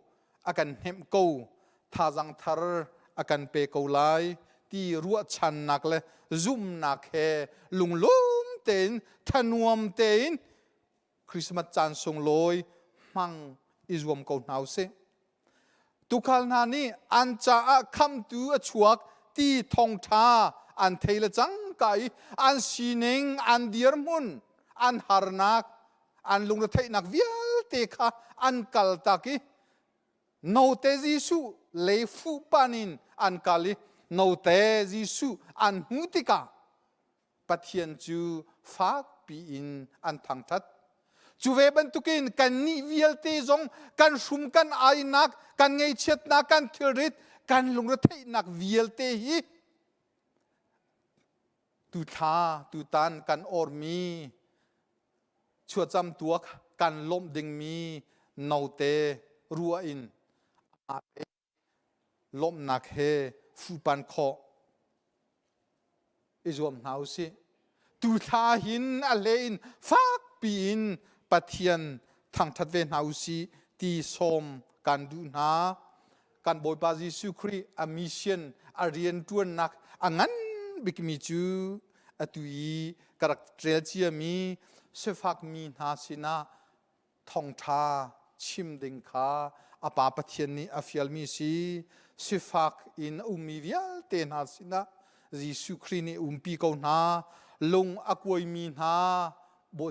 a kan hnemh ko, thazang thar a kan pe ko lai ti ruahchannak le zumhnak he lunglawm tein thanuam tein Christmas caan sunglawi hmang i zuam ko hna usih. Tuukhal hna nih an caah khamtu a chuak ti thawngṭha an thei le cangka i an sining, an dirhmun, an harnak, an lungretheihnak vialte kha an kaltak i note Jesuh lei fuhpan in an kal i note Jesuh an hmuh tikah Pathian cu fakpi in an thangṭhat. Cu ve bantukin kannih vialte zong kan hrum kan ainak, kan ngeichiatnak, kan thilrit, kan lungretheihnak vialte hi tuthla tutan kan ormi chuacam tuak kan lawmh dingmi note ruah in lawmhnak he fuhpan khawh i zuam hna u sih. Tu thla hin a hlei in fakpi in Pathian thangṭhat ve hna u sih ti sawm kan duh hna. Kan Bawipa Jesuh Khrih a mission a rianṭuannak a ngan bikmi cu atu i ka rak rel ciami sifakmi hna sinah thawngṭha chim ding kha a Pa Pathian nih a fialmi si. Sifak in a ummi vialte hna sinah Jesuh Khrih nih umpi ko hna. Lung a kuaimi hna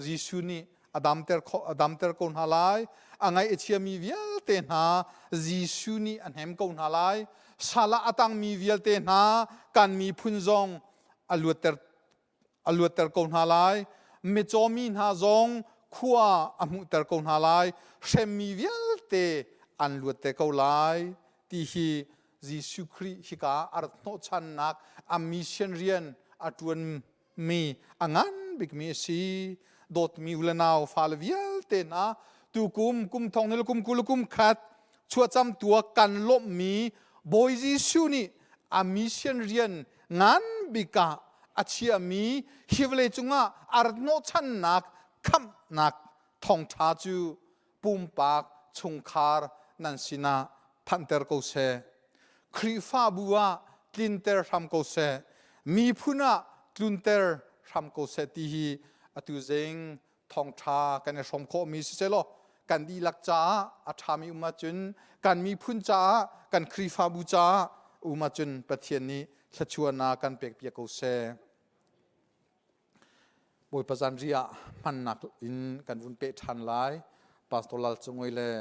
Jesuh nih a damter a damter ko hna lai. A ngaih a chiami vialte hna Jesuh nih a hnem ko hna lai. Sal ah a tangmi vialte hna kan miphun zong a luatter a luatter ko hna lai. Mitcaw mi hna zong khua a hmuhter ko hna lai. Hremmi vialte an luat te ko lai ti hi Jesuh Khrih hika a rat hnawhchannak a mission rian a ṭuanmi a ngan bikmi a si. Dawtmi u le nau fale vialte hna tukum kum thong ni le kum 20 kum khat chuahcam tuak kan lawmhmi Bawi Jesuh nih a mission rian ngan bik ah a chiahmi hi vawlei cungah a rat hnawhchannak khamhnak thawngṭha cu pumpak chungkhar nan sinah phanhter ko seh. Khrihfabu ah tlinter hram ko seh. Miphun ah tlunter hram ko seh ti hi atu zing thawngṭha kan i hrawm khawhmi siselaw kan dihlak caah a ṭhami um ahcun kan miphun caah kan Khrihfabu caah um ahcun Pathian nih thluachuahnak kan pekpiak ko seh. Bawipa zanriah ah hmannak in kan vun peh ṭhan lai. Pastor Lal Cung le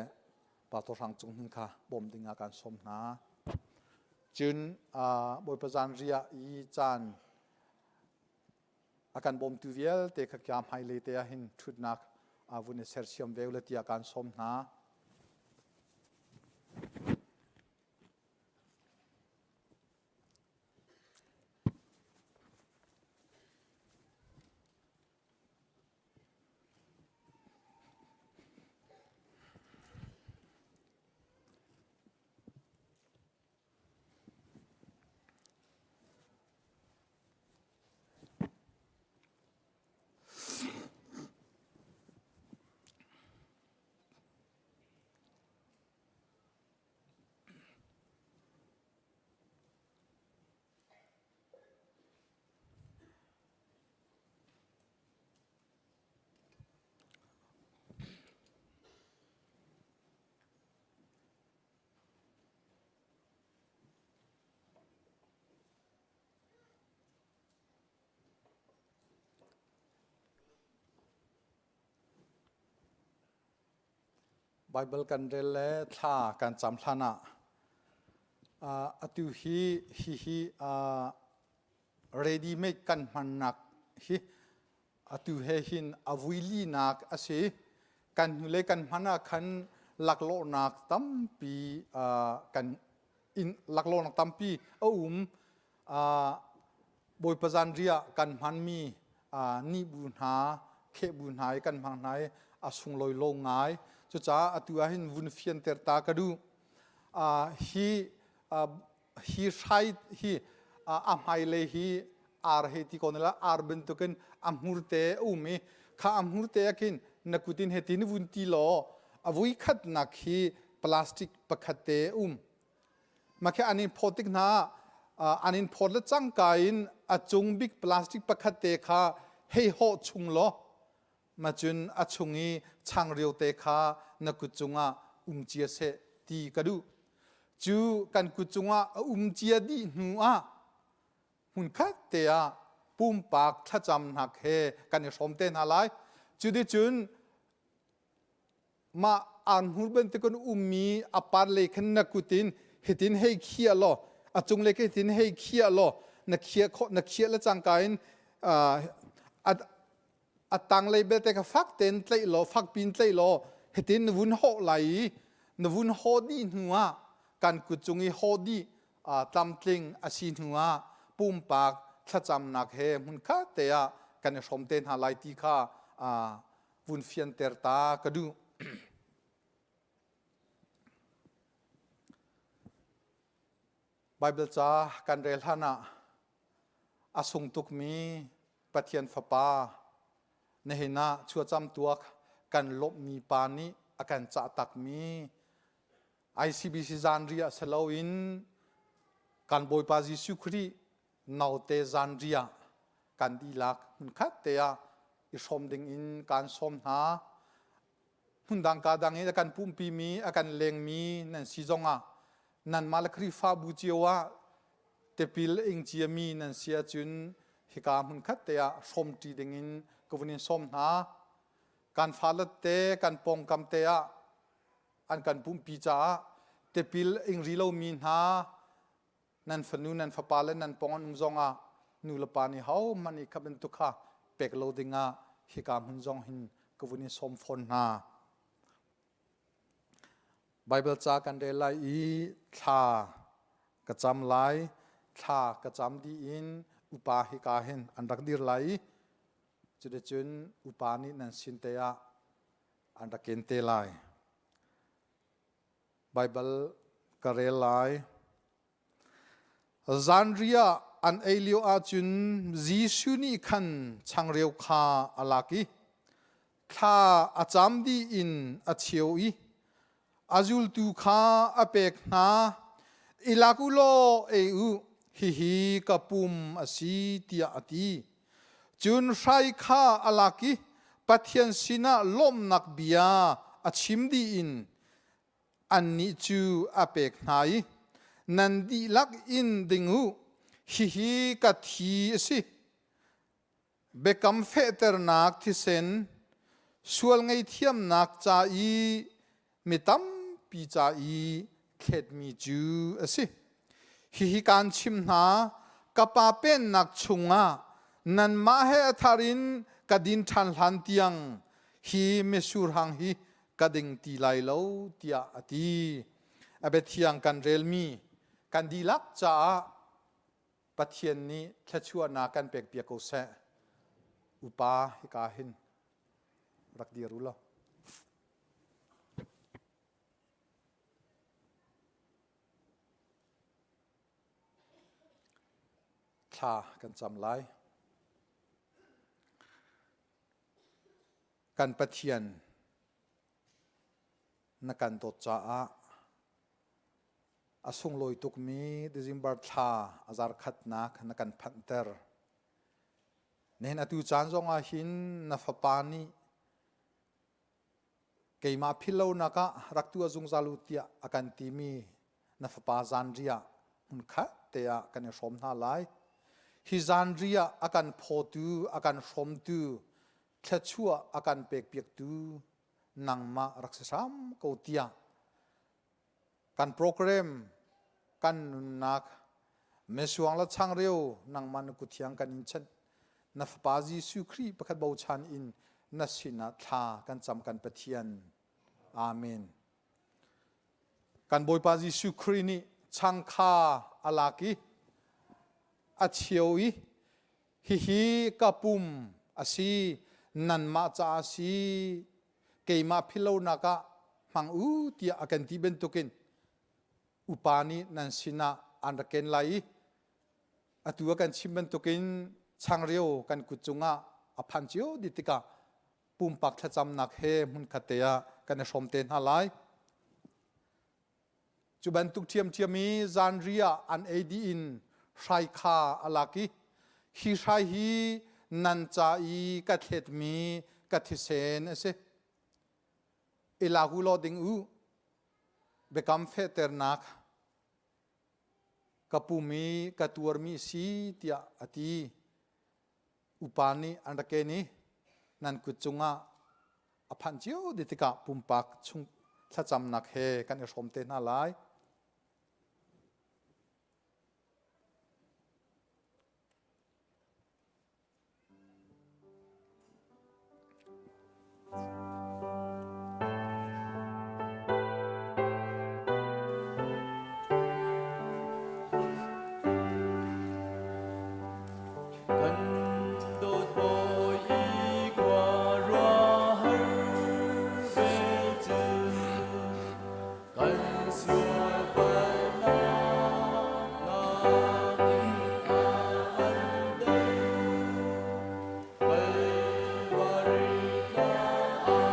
Pastor Hrang Cung Hnin kha bawm ding ah kan sawm hna. Cun Bawipa zanriah i caan. A kan bawmtu vialte kha kya hmailei te ah hin ṭhutnak vun i sersiam ve ule tiah kaan sawm hna. Baibal kan rel le thla kan cam hlan ah atu hi hihi ready made kan hmannak hi atu he hin a vuilinak a si. Kan hnulei kan hman ah khan laklawhnak tampi kan in laklawhnak tampi a um. Bawipa zanriah kan hmanmi ni bu hna, kheh bu hna i kan hmang hna i a sunglawi lo ngai. Cucaah atu ah hin vun fianter ta ka duh. Hi hi hrai hi a hmailei hi ar hei ti ko na ar bantukin a hmurte a um i kha a hmurte ah khin na kut in heti na vun ti law a vui khatnak hi plastic pakhat te a um. Mah khi an in phawt tik hna an in phawt le cangka in a cung bik plastic pakhat te kha hei hawh chung law ma cun a chung i changreu te kha na kut cungah um cia seh ti ka duh. Cu kan kut cungah a um cia dih hnu ah hmunkhat te ah pumpak thlacamnak he kan i hrawm te hna lai. Cuticun mah aan hmur bantukin ummi a par lei khan na kut in hitin hei khiah law a cunglei kha hitin hei khiah law na khiah khawh na khiah le cangka in a tanglei belte kha fak tein tlaih law fak pin tlaih law hitin na vun hawh lai i na vun hawh dih hnu ah kan kut cung i hawh dih tlamtling a si hnu ah pumpak thlacamnak he hmunkhat te ah kan i hrawm te hna lai ti kha vun fianter ta ka duh. Baibal ca kan rel hlan ah a sung tukmi Pathian Fapa nihin ah chuacam tuak kan lawmhmi pa nih a kan cah takmi ICBC zanriah si loin kan Bawipa Jesuh Khrih naute zanriah kan dihlak hmunkhat te ah i hrawm ding in kaan sawm hna. Hmundang ka dang i a kan pumpi mi a kan lengmi nan si zongah nanmah le Khrihfabu cio ah tipil ing ciami nan si ahcun hika hmunkhat te ah hrawmṭi dingin ka vun in sawm hna. Kan fale te kan pawngkam te ah an kan pumpi caah tipil ing ri lomi hna nan fanu nan fapa le nan pong an um zongah nu le pa nih hohmanh nih kha bantuk kha pek lo dingah hika hmun zong hin ka vun in sawm fawn hna. Baibal ca kan rel lai i thla ka cam lai. Thla ka cam dih in upa hika hin an rak dir lai i cuticun upa nih nan sin te ah an rak ken te lai. Baibal ka rel lai. Zanriah an ei lio ahcun Jesuh nih khan changreu kha a lak i thla a cam dih in a cheu i a zultu kha a pek hna. I lak u law ei u, hihi ka pum a si tiah a ti. Cun hrai kha a lak i Pathian sinah lawmhnak bia a chim dih in annih cu a pek hna i nan dihlak in ding u, hihi ka thi a si. Biakam fehternak thisen, sual ngaihthiamnak ca i mi tampi ca i thletmi cu a si. Hihi kaan chim hna, ka Pa pennak chungah Nanmah he a thar in ka din ṭhan hlan tiang hi mitsur hang hi ka ding ti lai lo tiah a ti. A biathiang kan relmi kan dihlak caah Pathian nih thluachuahnak kan pekpiak ko seh. Upa hika hin rak dir u law. Thla kan cam lai. Kan Pathian na kan dawt caah a sunglawi tukmi December thla a zarkhatnak na kan phanhter. Nihin atu caan zong ah hin na fapa nih keimah philhlonak ah rak tuah zungzal u tiah a kan timi na fapa zanriah hmunkhat te ah kan i hrawm hna lai. Hi zanriah a kan phawtu, a kan hrawmtu, thluachuah a kan pekpiaktu nangmah rak si hram ko tiah kan program kan nunnak mesuang le changreu nangmah na kuthiang kan in chanh na fapa Jesuh Khrih pakhat bochan in na sinah thla kan cam kan Pathian amen kan Bawipa Jesuh Khrih nih chang kha a lak i a cheu i hihi ka pum a si nanmah caah a si keimah philhlonak ah hmang u tiah a kan ti bantukin upa nih nan sinah an rak ken lai i atu a kan chim bantukin changreu kan kut cungah a phan cio dih tikah pumpak thlacamnak he hmunkhat te ah kan i hrawm te hna lai. Cu bantuk ṭhiamṭhiam i zanri ah an ei dih in hrai kha a lak i hi hrai hi nan ca i ka thletmi ka thisen a si. I lak u law ding u. Biakam fehternak ka pum i ka tuarmi a si tiah a ti. Upa nih an rak ken i nan kut cungah a phanh cio dih tikah pumpak chung thlacamnak he kan i hrawm te hna lai. Kan dawt bawi i khuaruahhar vel cu kan sual palhnak nakin a ngan deuh. Kalvari tlang ah.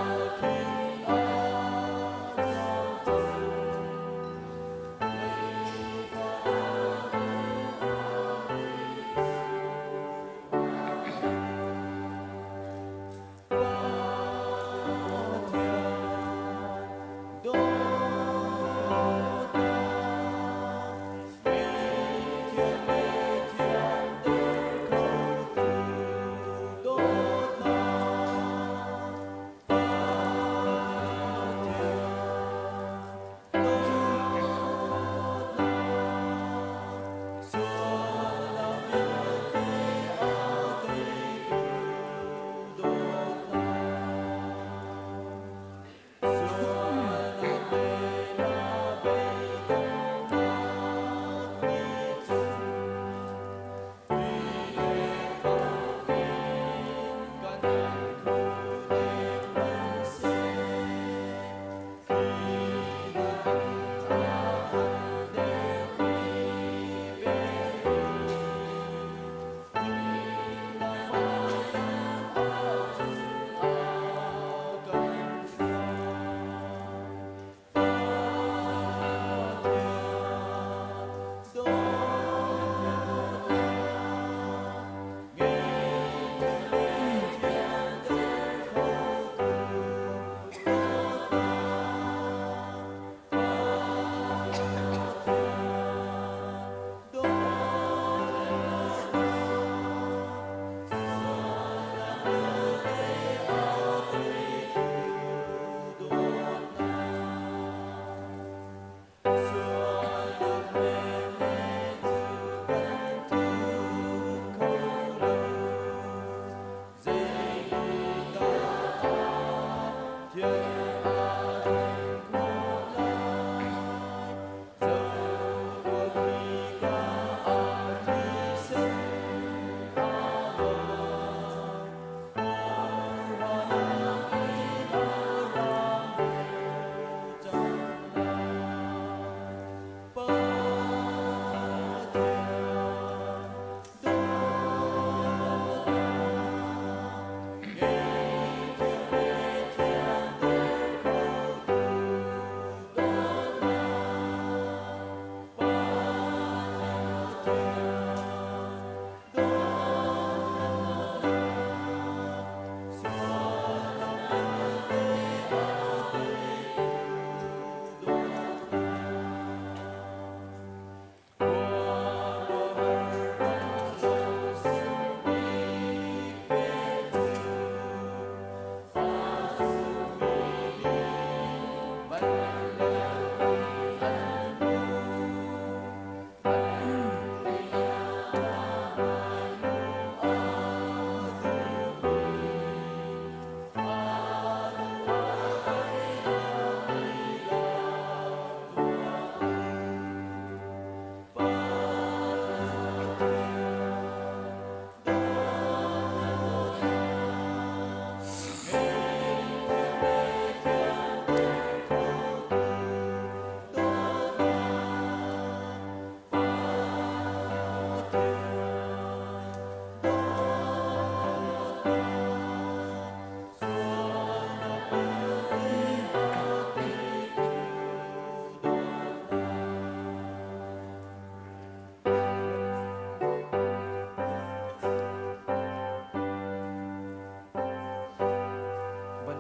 Ban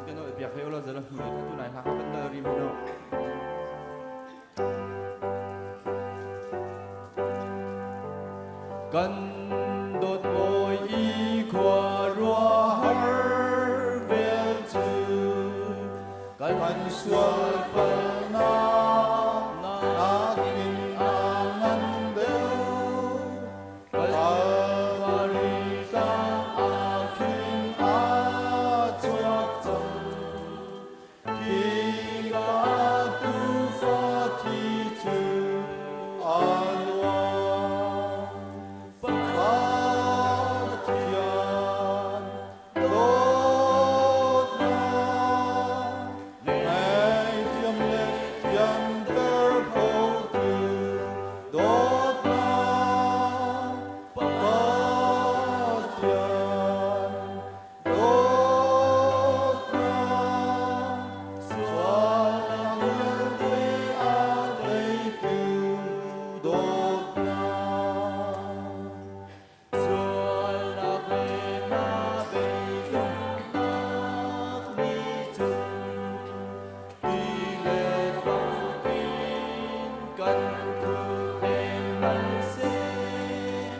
kan ol piak hlei ulaw zala hnu le tu nai hla kan nal rim no. Kan dawt bawi i khua rua har vel cu kan sual palnak nakin a ngan deuh. Kalvari tlang ah khin a chuak cang. Khika tuufa thi cu a luang. Pathian dawtnak ngaihthiam le thianter khotu dawtnak Pathian dawtnak sualnak vialte a teitu dawtnak. Sualnak le na beidonghnak nih cun tilet bangin kan khuhnenh hmanhseh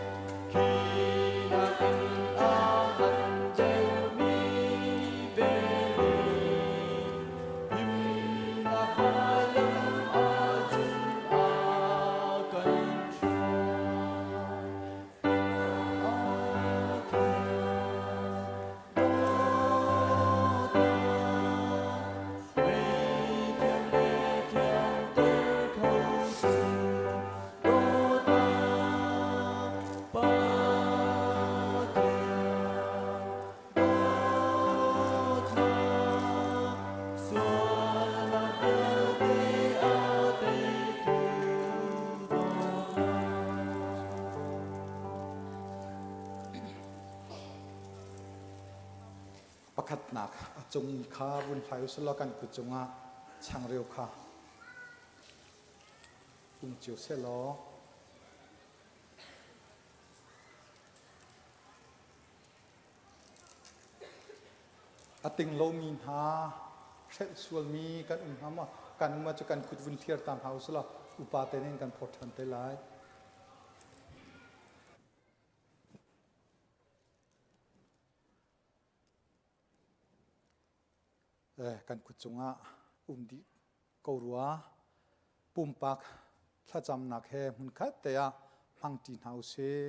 khi nakin a ngan deuhmi vel nih himnak lam ahcun a kan hruai. Pakhatnak a cung kha vun hlai usulaw kan kut cungah changreu kha um cio sehlaw A ting lomi hna hrelh sualmi kan um hnga maw? Kan um ahcun kan kut vun thliar ta hna usih law upa te nih kan phawt ṭhan te lai. Kan kut cungah um dih ko rua. Pumpak thlacamnak he hmunkhat te ah hmangṭi hna usih.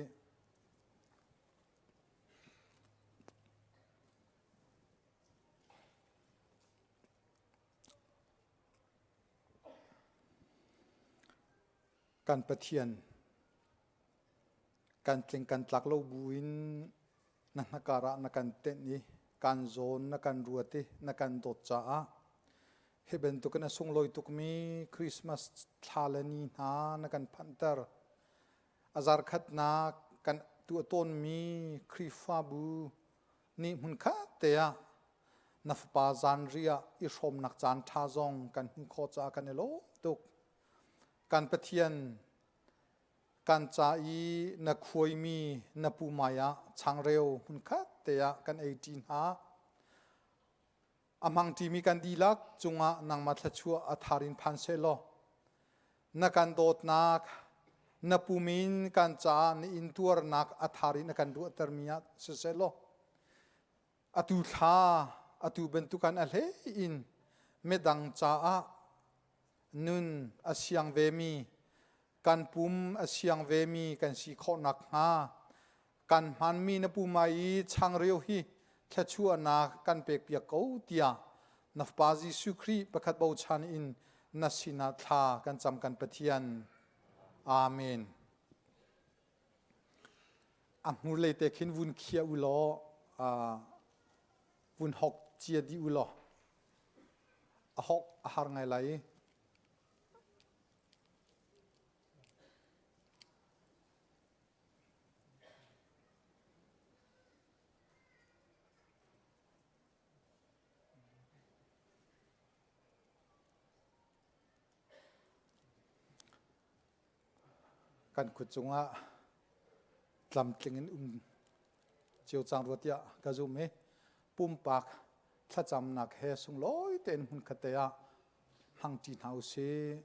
Kan Pathian, kan tling kan tlak lo buin na hnakar ah na kan tenh i kan zawn na kan ruat i na kan dawt caah hi bantukin a sunglawi tukmi Christmas thla le ni hna na kan phanhter. A zarkhatnak kan tuah tawnmi Khrihfabu nih hmunkhat te ah na fapa zanriah i hrawmnak caan ṭha zong kan hmuh khawh caah kan i lawm tuk. Kan Pathian kan ca i na khuaimi na pumai ah changreu hmunkhat te ah kan ei ṭi hna. A hmangṭimi kan dihlak cungah nangmah thluachuah a thar in phan sehlaw na kan dawtnak na pum in kan caah na intuarnak a thar in a kan ruahtermi ah siseh law atu thla atu bantukan a hlei in midang caah nun a siang vemi kan pum a siang vemi kan si khawh nakhnga kan hmanmi na pumai i changreu hi thluachuahnak kan pekpiak ko tiah na Fapa Jesuh Khrih pakhat bochan in na sinah thla kan cam kan Pathian. Amen. A hmur lei te khin vun khia u law vun hok cia dih u law a hok a har ngai lai. Kan kut cungah tlamtling in um cio cang rua tiah ka zum i pumpak thlacamnak he sunglawi tein hmunkhat te ah hmangṭi hna usih.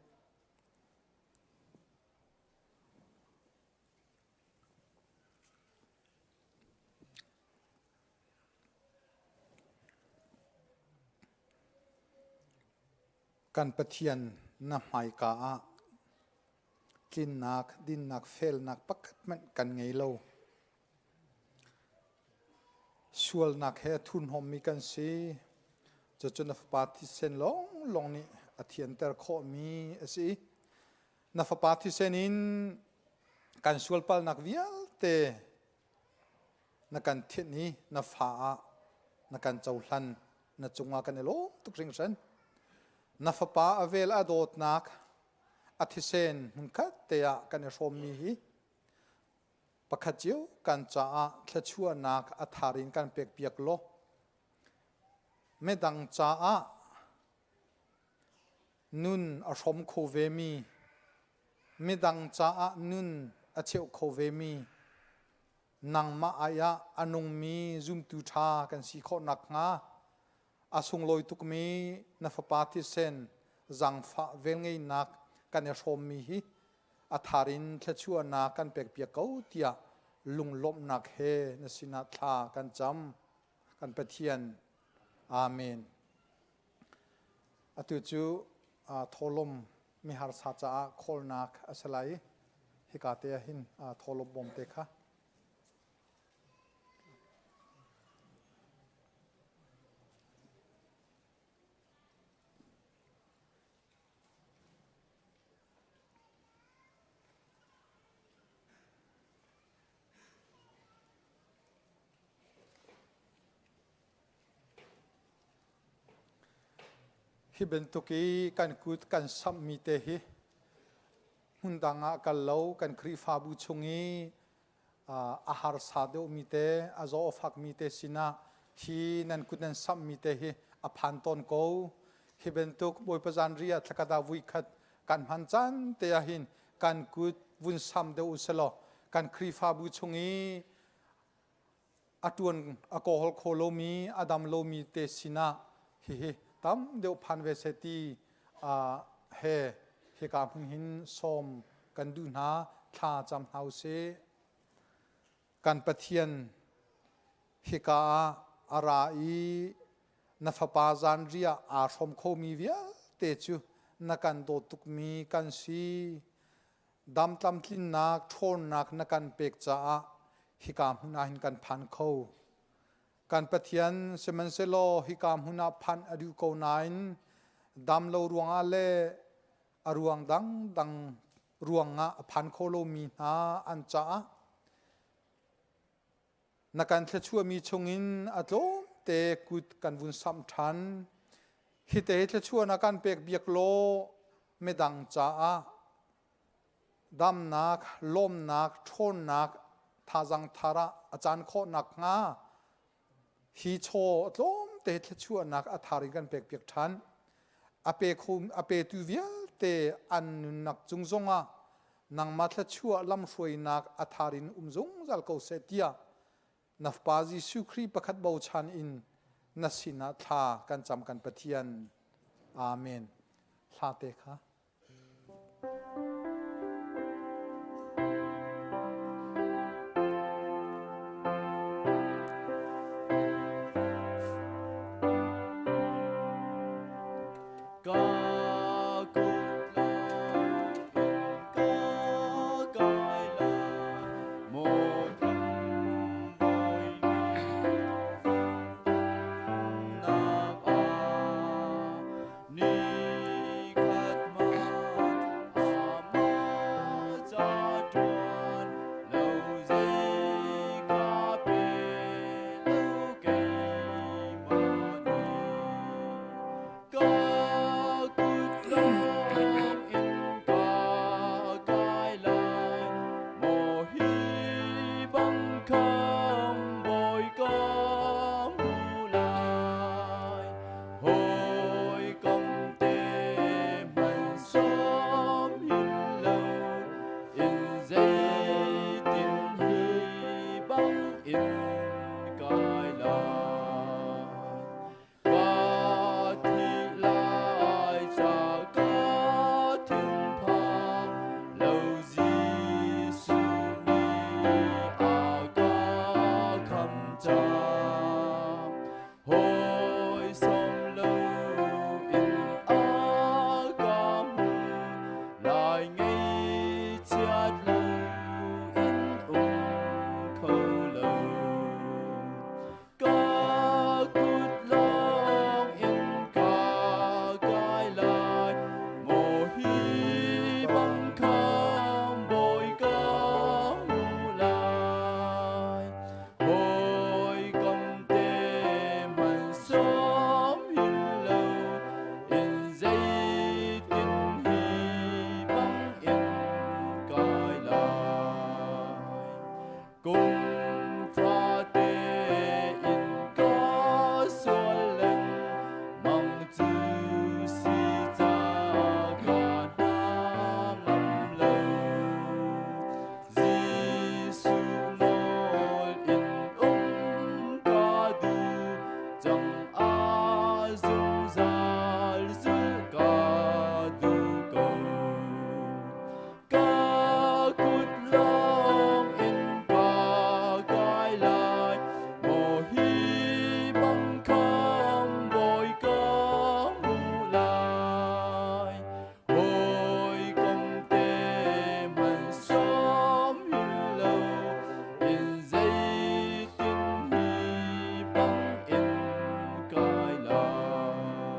Kan Pathian na hmaika ah tlinnak, dinnak, felnak pakhat hmanh kan ngei lo. Sualnak he a thurhnawmmi kan si. Cucu na Fapa thisen lawnglawng nih a thianter khawhmi a si. Na Fapa thisen in kan sualpalnak vialte na kan thinh i na fa ah na kan cohlan. Na cungah kan i lawm tuk hringhran. Na Fapa a vel a dawtnak a thisen hmunkhat te ah kan i hrawmmi hi pakhat cio kan caah thluachuahnak a thar in kan pekpiak law midang caah nun a hrawm kho vemi midang caah nun a cheuh kho vemi nangmah ai ah a nungmi zumtu ṭha kan si khawh nakhnga a sunglawi tukmi na fapa thisen zaangfah velngeihnak kan i hrawmmi hi a thar in thluachuahnak kan pekpiak ko tiah lunglawmhnak he na sinah thla kan cam. Kan Pathian. Amen. Atu cu thawlawm miharsa caah khawlnak a si lai. Hika te ah hin thawlawm bawm te kha. Hi bantuk i kan kut kan samhmi te hi hmundang ah kal lo kan Khrihfabu chung i a harsa deuhmi te a zaw a fakmi te sinah hi nan kut nan samhmi te hi a phan tawn ko. Hi bantuk Bawipa zanriah thlakhat ah vuikhat kan hman caan te ah hin kan kut vun sam deuh u selaw kan Khrihfabu chung i a ṭuan a kawhol kho lomi a dam lomi te sinah hihi tam deuh phan ve seh ti he hika hmun hin sawm kan duh hna thla cam hna usih. Kan Pathian hika ah a ra i na fapa zanriah aa hrawm khomi vialte cu na kan dawt tukmi kan si. Dam tlamtlinnak ṭhawnnak na kan pek caah hika hmun ah hin kan phan kho. Kan Pathian sihmanhsehlaw hika hmun ah phanh a duh ko nain dam lo ruangah le a ruang dangdang ruangah a phan kho lomi hna an caah na kan thluachuahmi chungin a tlawmte kut kan vun samh ṭhan. Hite thluachuah na kan pek biak law midang caah damnak, lawmnak, ṭhawnnak, thazang thar ah a caan khawh nakhnga hi chaw a tlawmte thluachuahnak a thar in kan pekpiak ṭhan. A pe kho a petu vialte an nunnak cung zongah nangmah thluachuah lamhruainak a thar in um zungzal ko seh tiah na Fapa Jesuh Khrih pakhat bochan in na sinah thla kan cam kan Pathian. Amen. Hla te kha. Ka kut lang in ka kai la maw tham bawi nak ah ni khat ma. Kum fate in ka sual lengmang cu si ca ka hna ngam lo. Jesuh nawl in um ka duh cang a zungzal zulh ka duh ko. Ka kut lawng in ka kai lai, maw hi bang kham bawi ka hmu lai. Hawikom te hmanh sawm hin lo in zeitin hi bang in kai lai.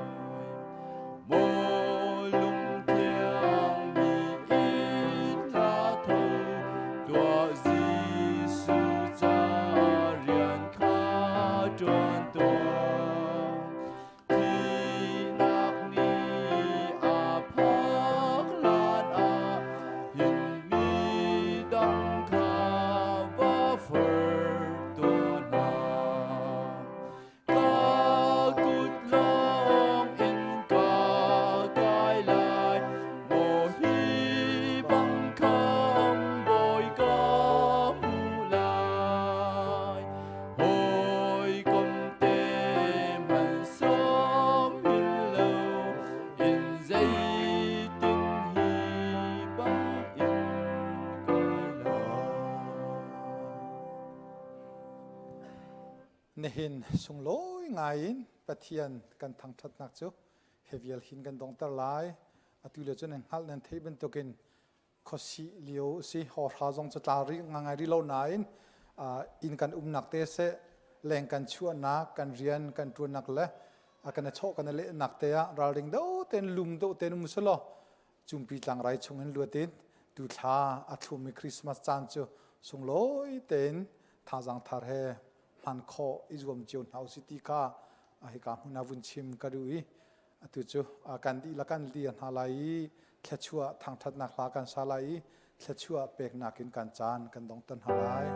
Maw lungthiang mi in hla tho tuah Jesuh ca rian kha ṭuan tuah. Thihnak ni a phak hlan ah hin mi dang kha va forh tuah hna. Ka kut lawng in ka kai lai, maw hi bang kham bawi ka hmu lai. Hawikom te hmanh sawm hin lo in zeitin hi bang in kai lai. Nihin sunglawi ngai in Pathian kan thangṭhatnak cu hi vial hin kan dongter lai. Atu lio cu nan hngalh nan theih bantukin khuasih lio a si. Hawhra zong cu tla rih ngai rih lo nain inn kan umnak te seh, leng kan chuahnak, kan rian kan ṭuannak le kan i chawh kan i lehnak te ah ralring deuh tein lum deuh tein um usih law Cumpi tlangrai chung in luat in tuthla a thlumi Christmas caan cu sunglawi tein thazaang thar he hman khawh i zuam cio hna usih ti kha hika hmun ah vun chim ka duh i atu cu kan dihlak kan lia hna lai i thluachuah thangṭhatnak hla kan sa lai i thluachuah peknak in kan caan kan dongter hna lai.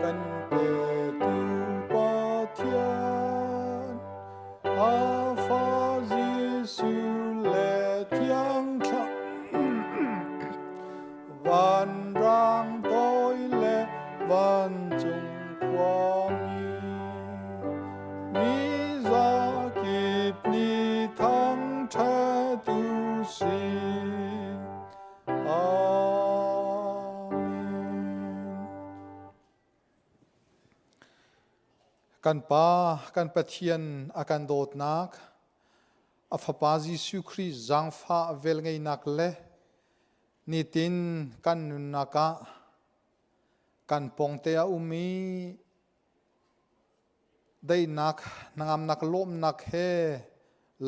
Kan petu Pathian a fa Jesuh le Thiang Thlarau vanrang toi le vancung khuami mi zakip nih thangṭhat u sih. Amen. Kan Pa, kan Pathian a kan dawtnak, a Fapa Jesuh Khrih zaangfah velngeihnak le nitin kan nunnak ah kan pawngte a um i daihnak, hnangamnak, lawmhnak he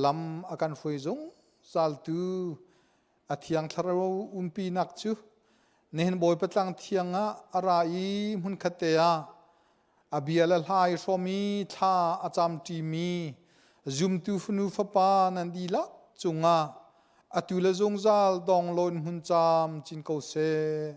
lam a kan hruai zungzaltu a thiang thlarau umpinak cu nihin Bawipa tlang thiang ah a ra i hmunkhat te ah a bia le hla i hrawm i thla a camṭimi zumtu fanu fapa nan dihlak cungah atu le zungzal dong loin hmun caam cin ko seh.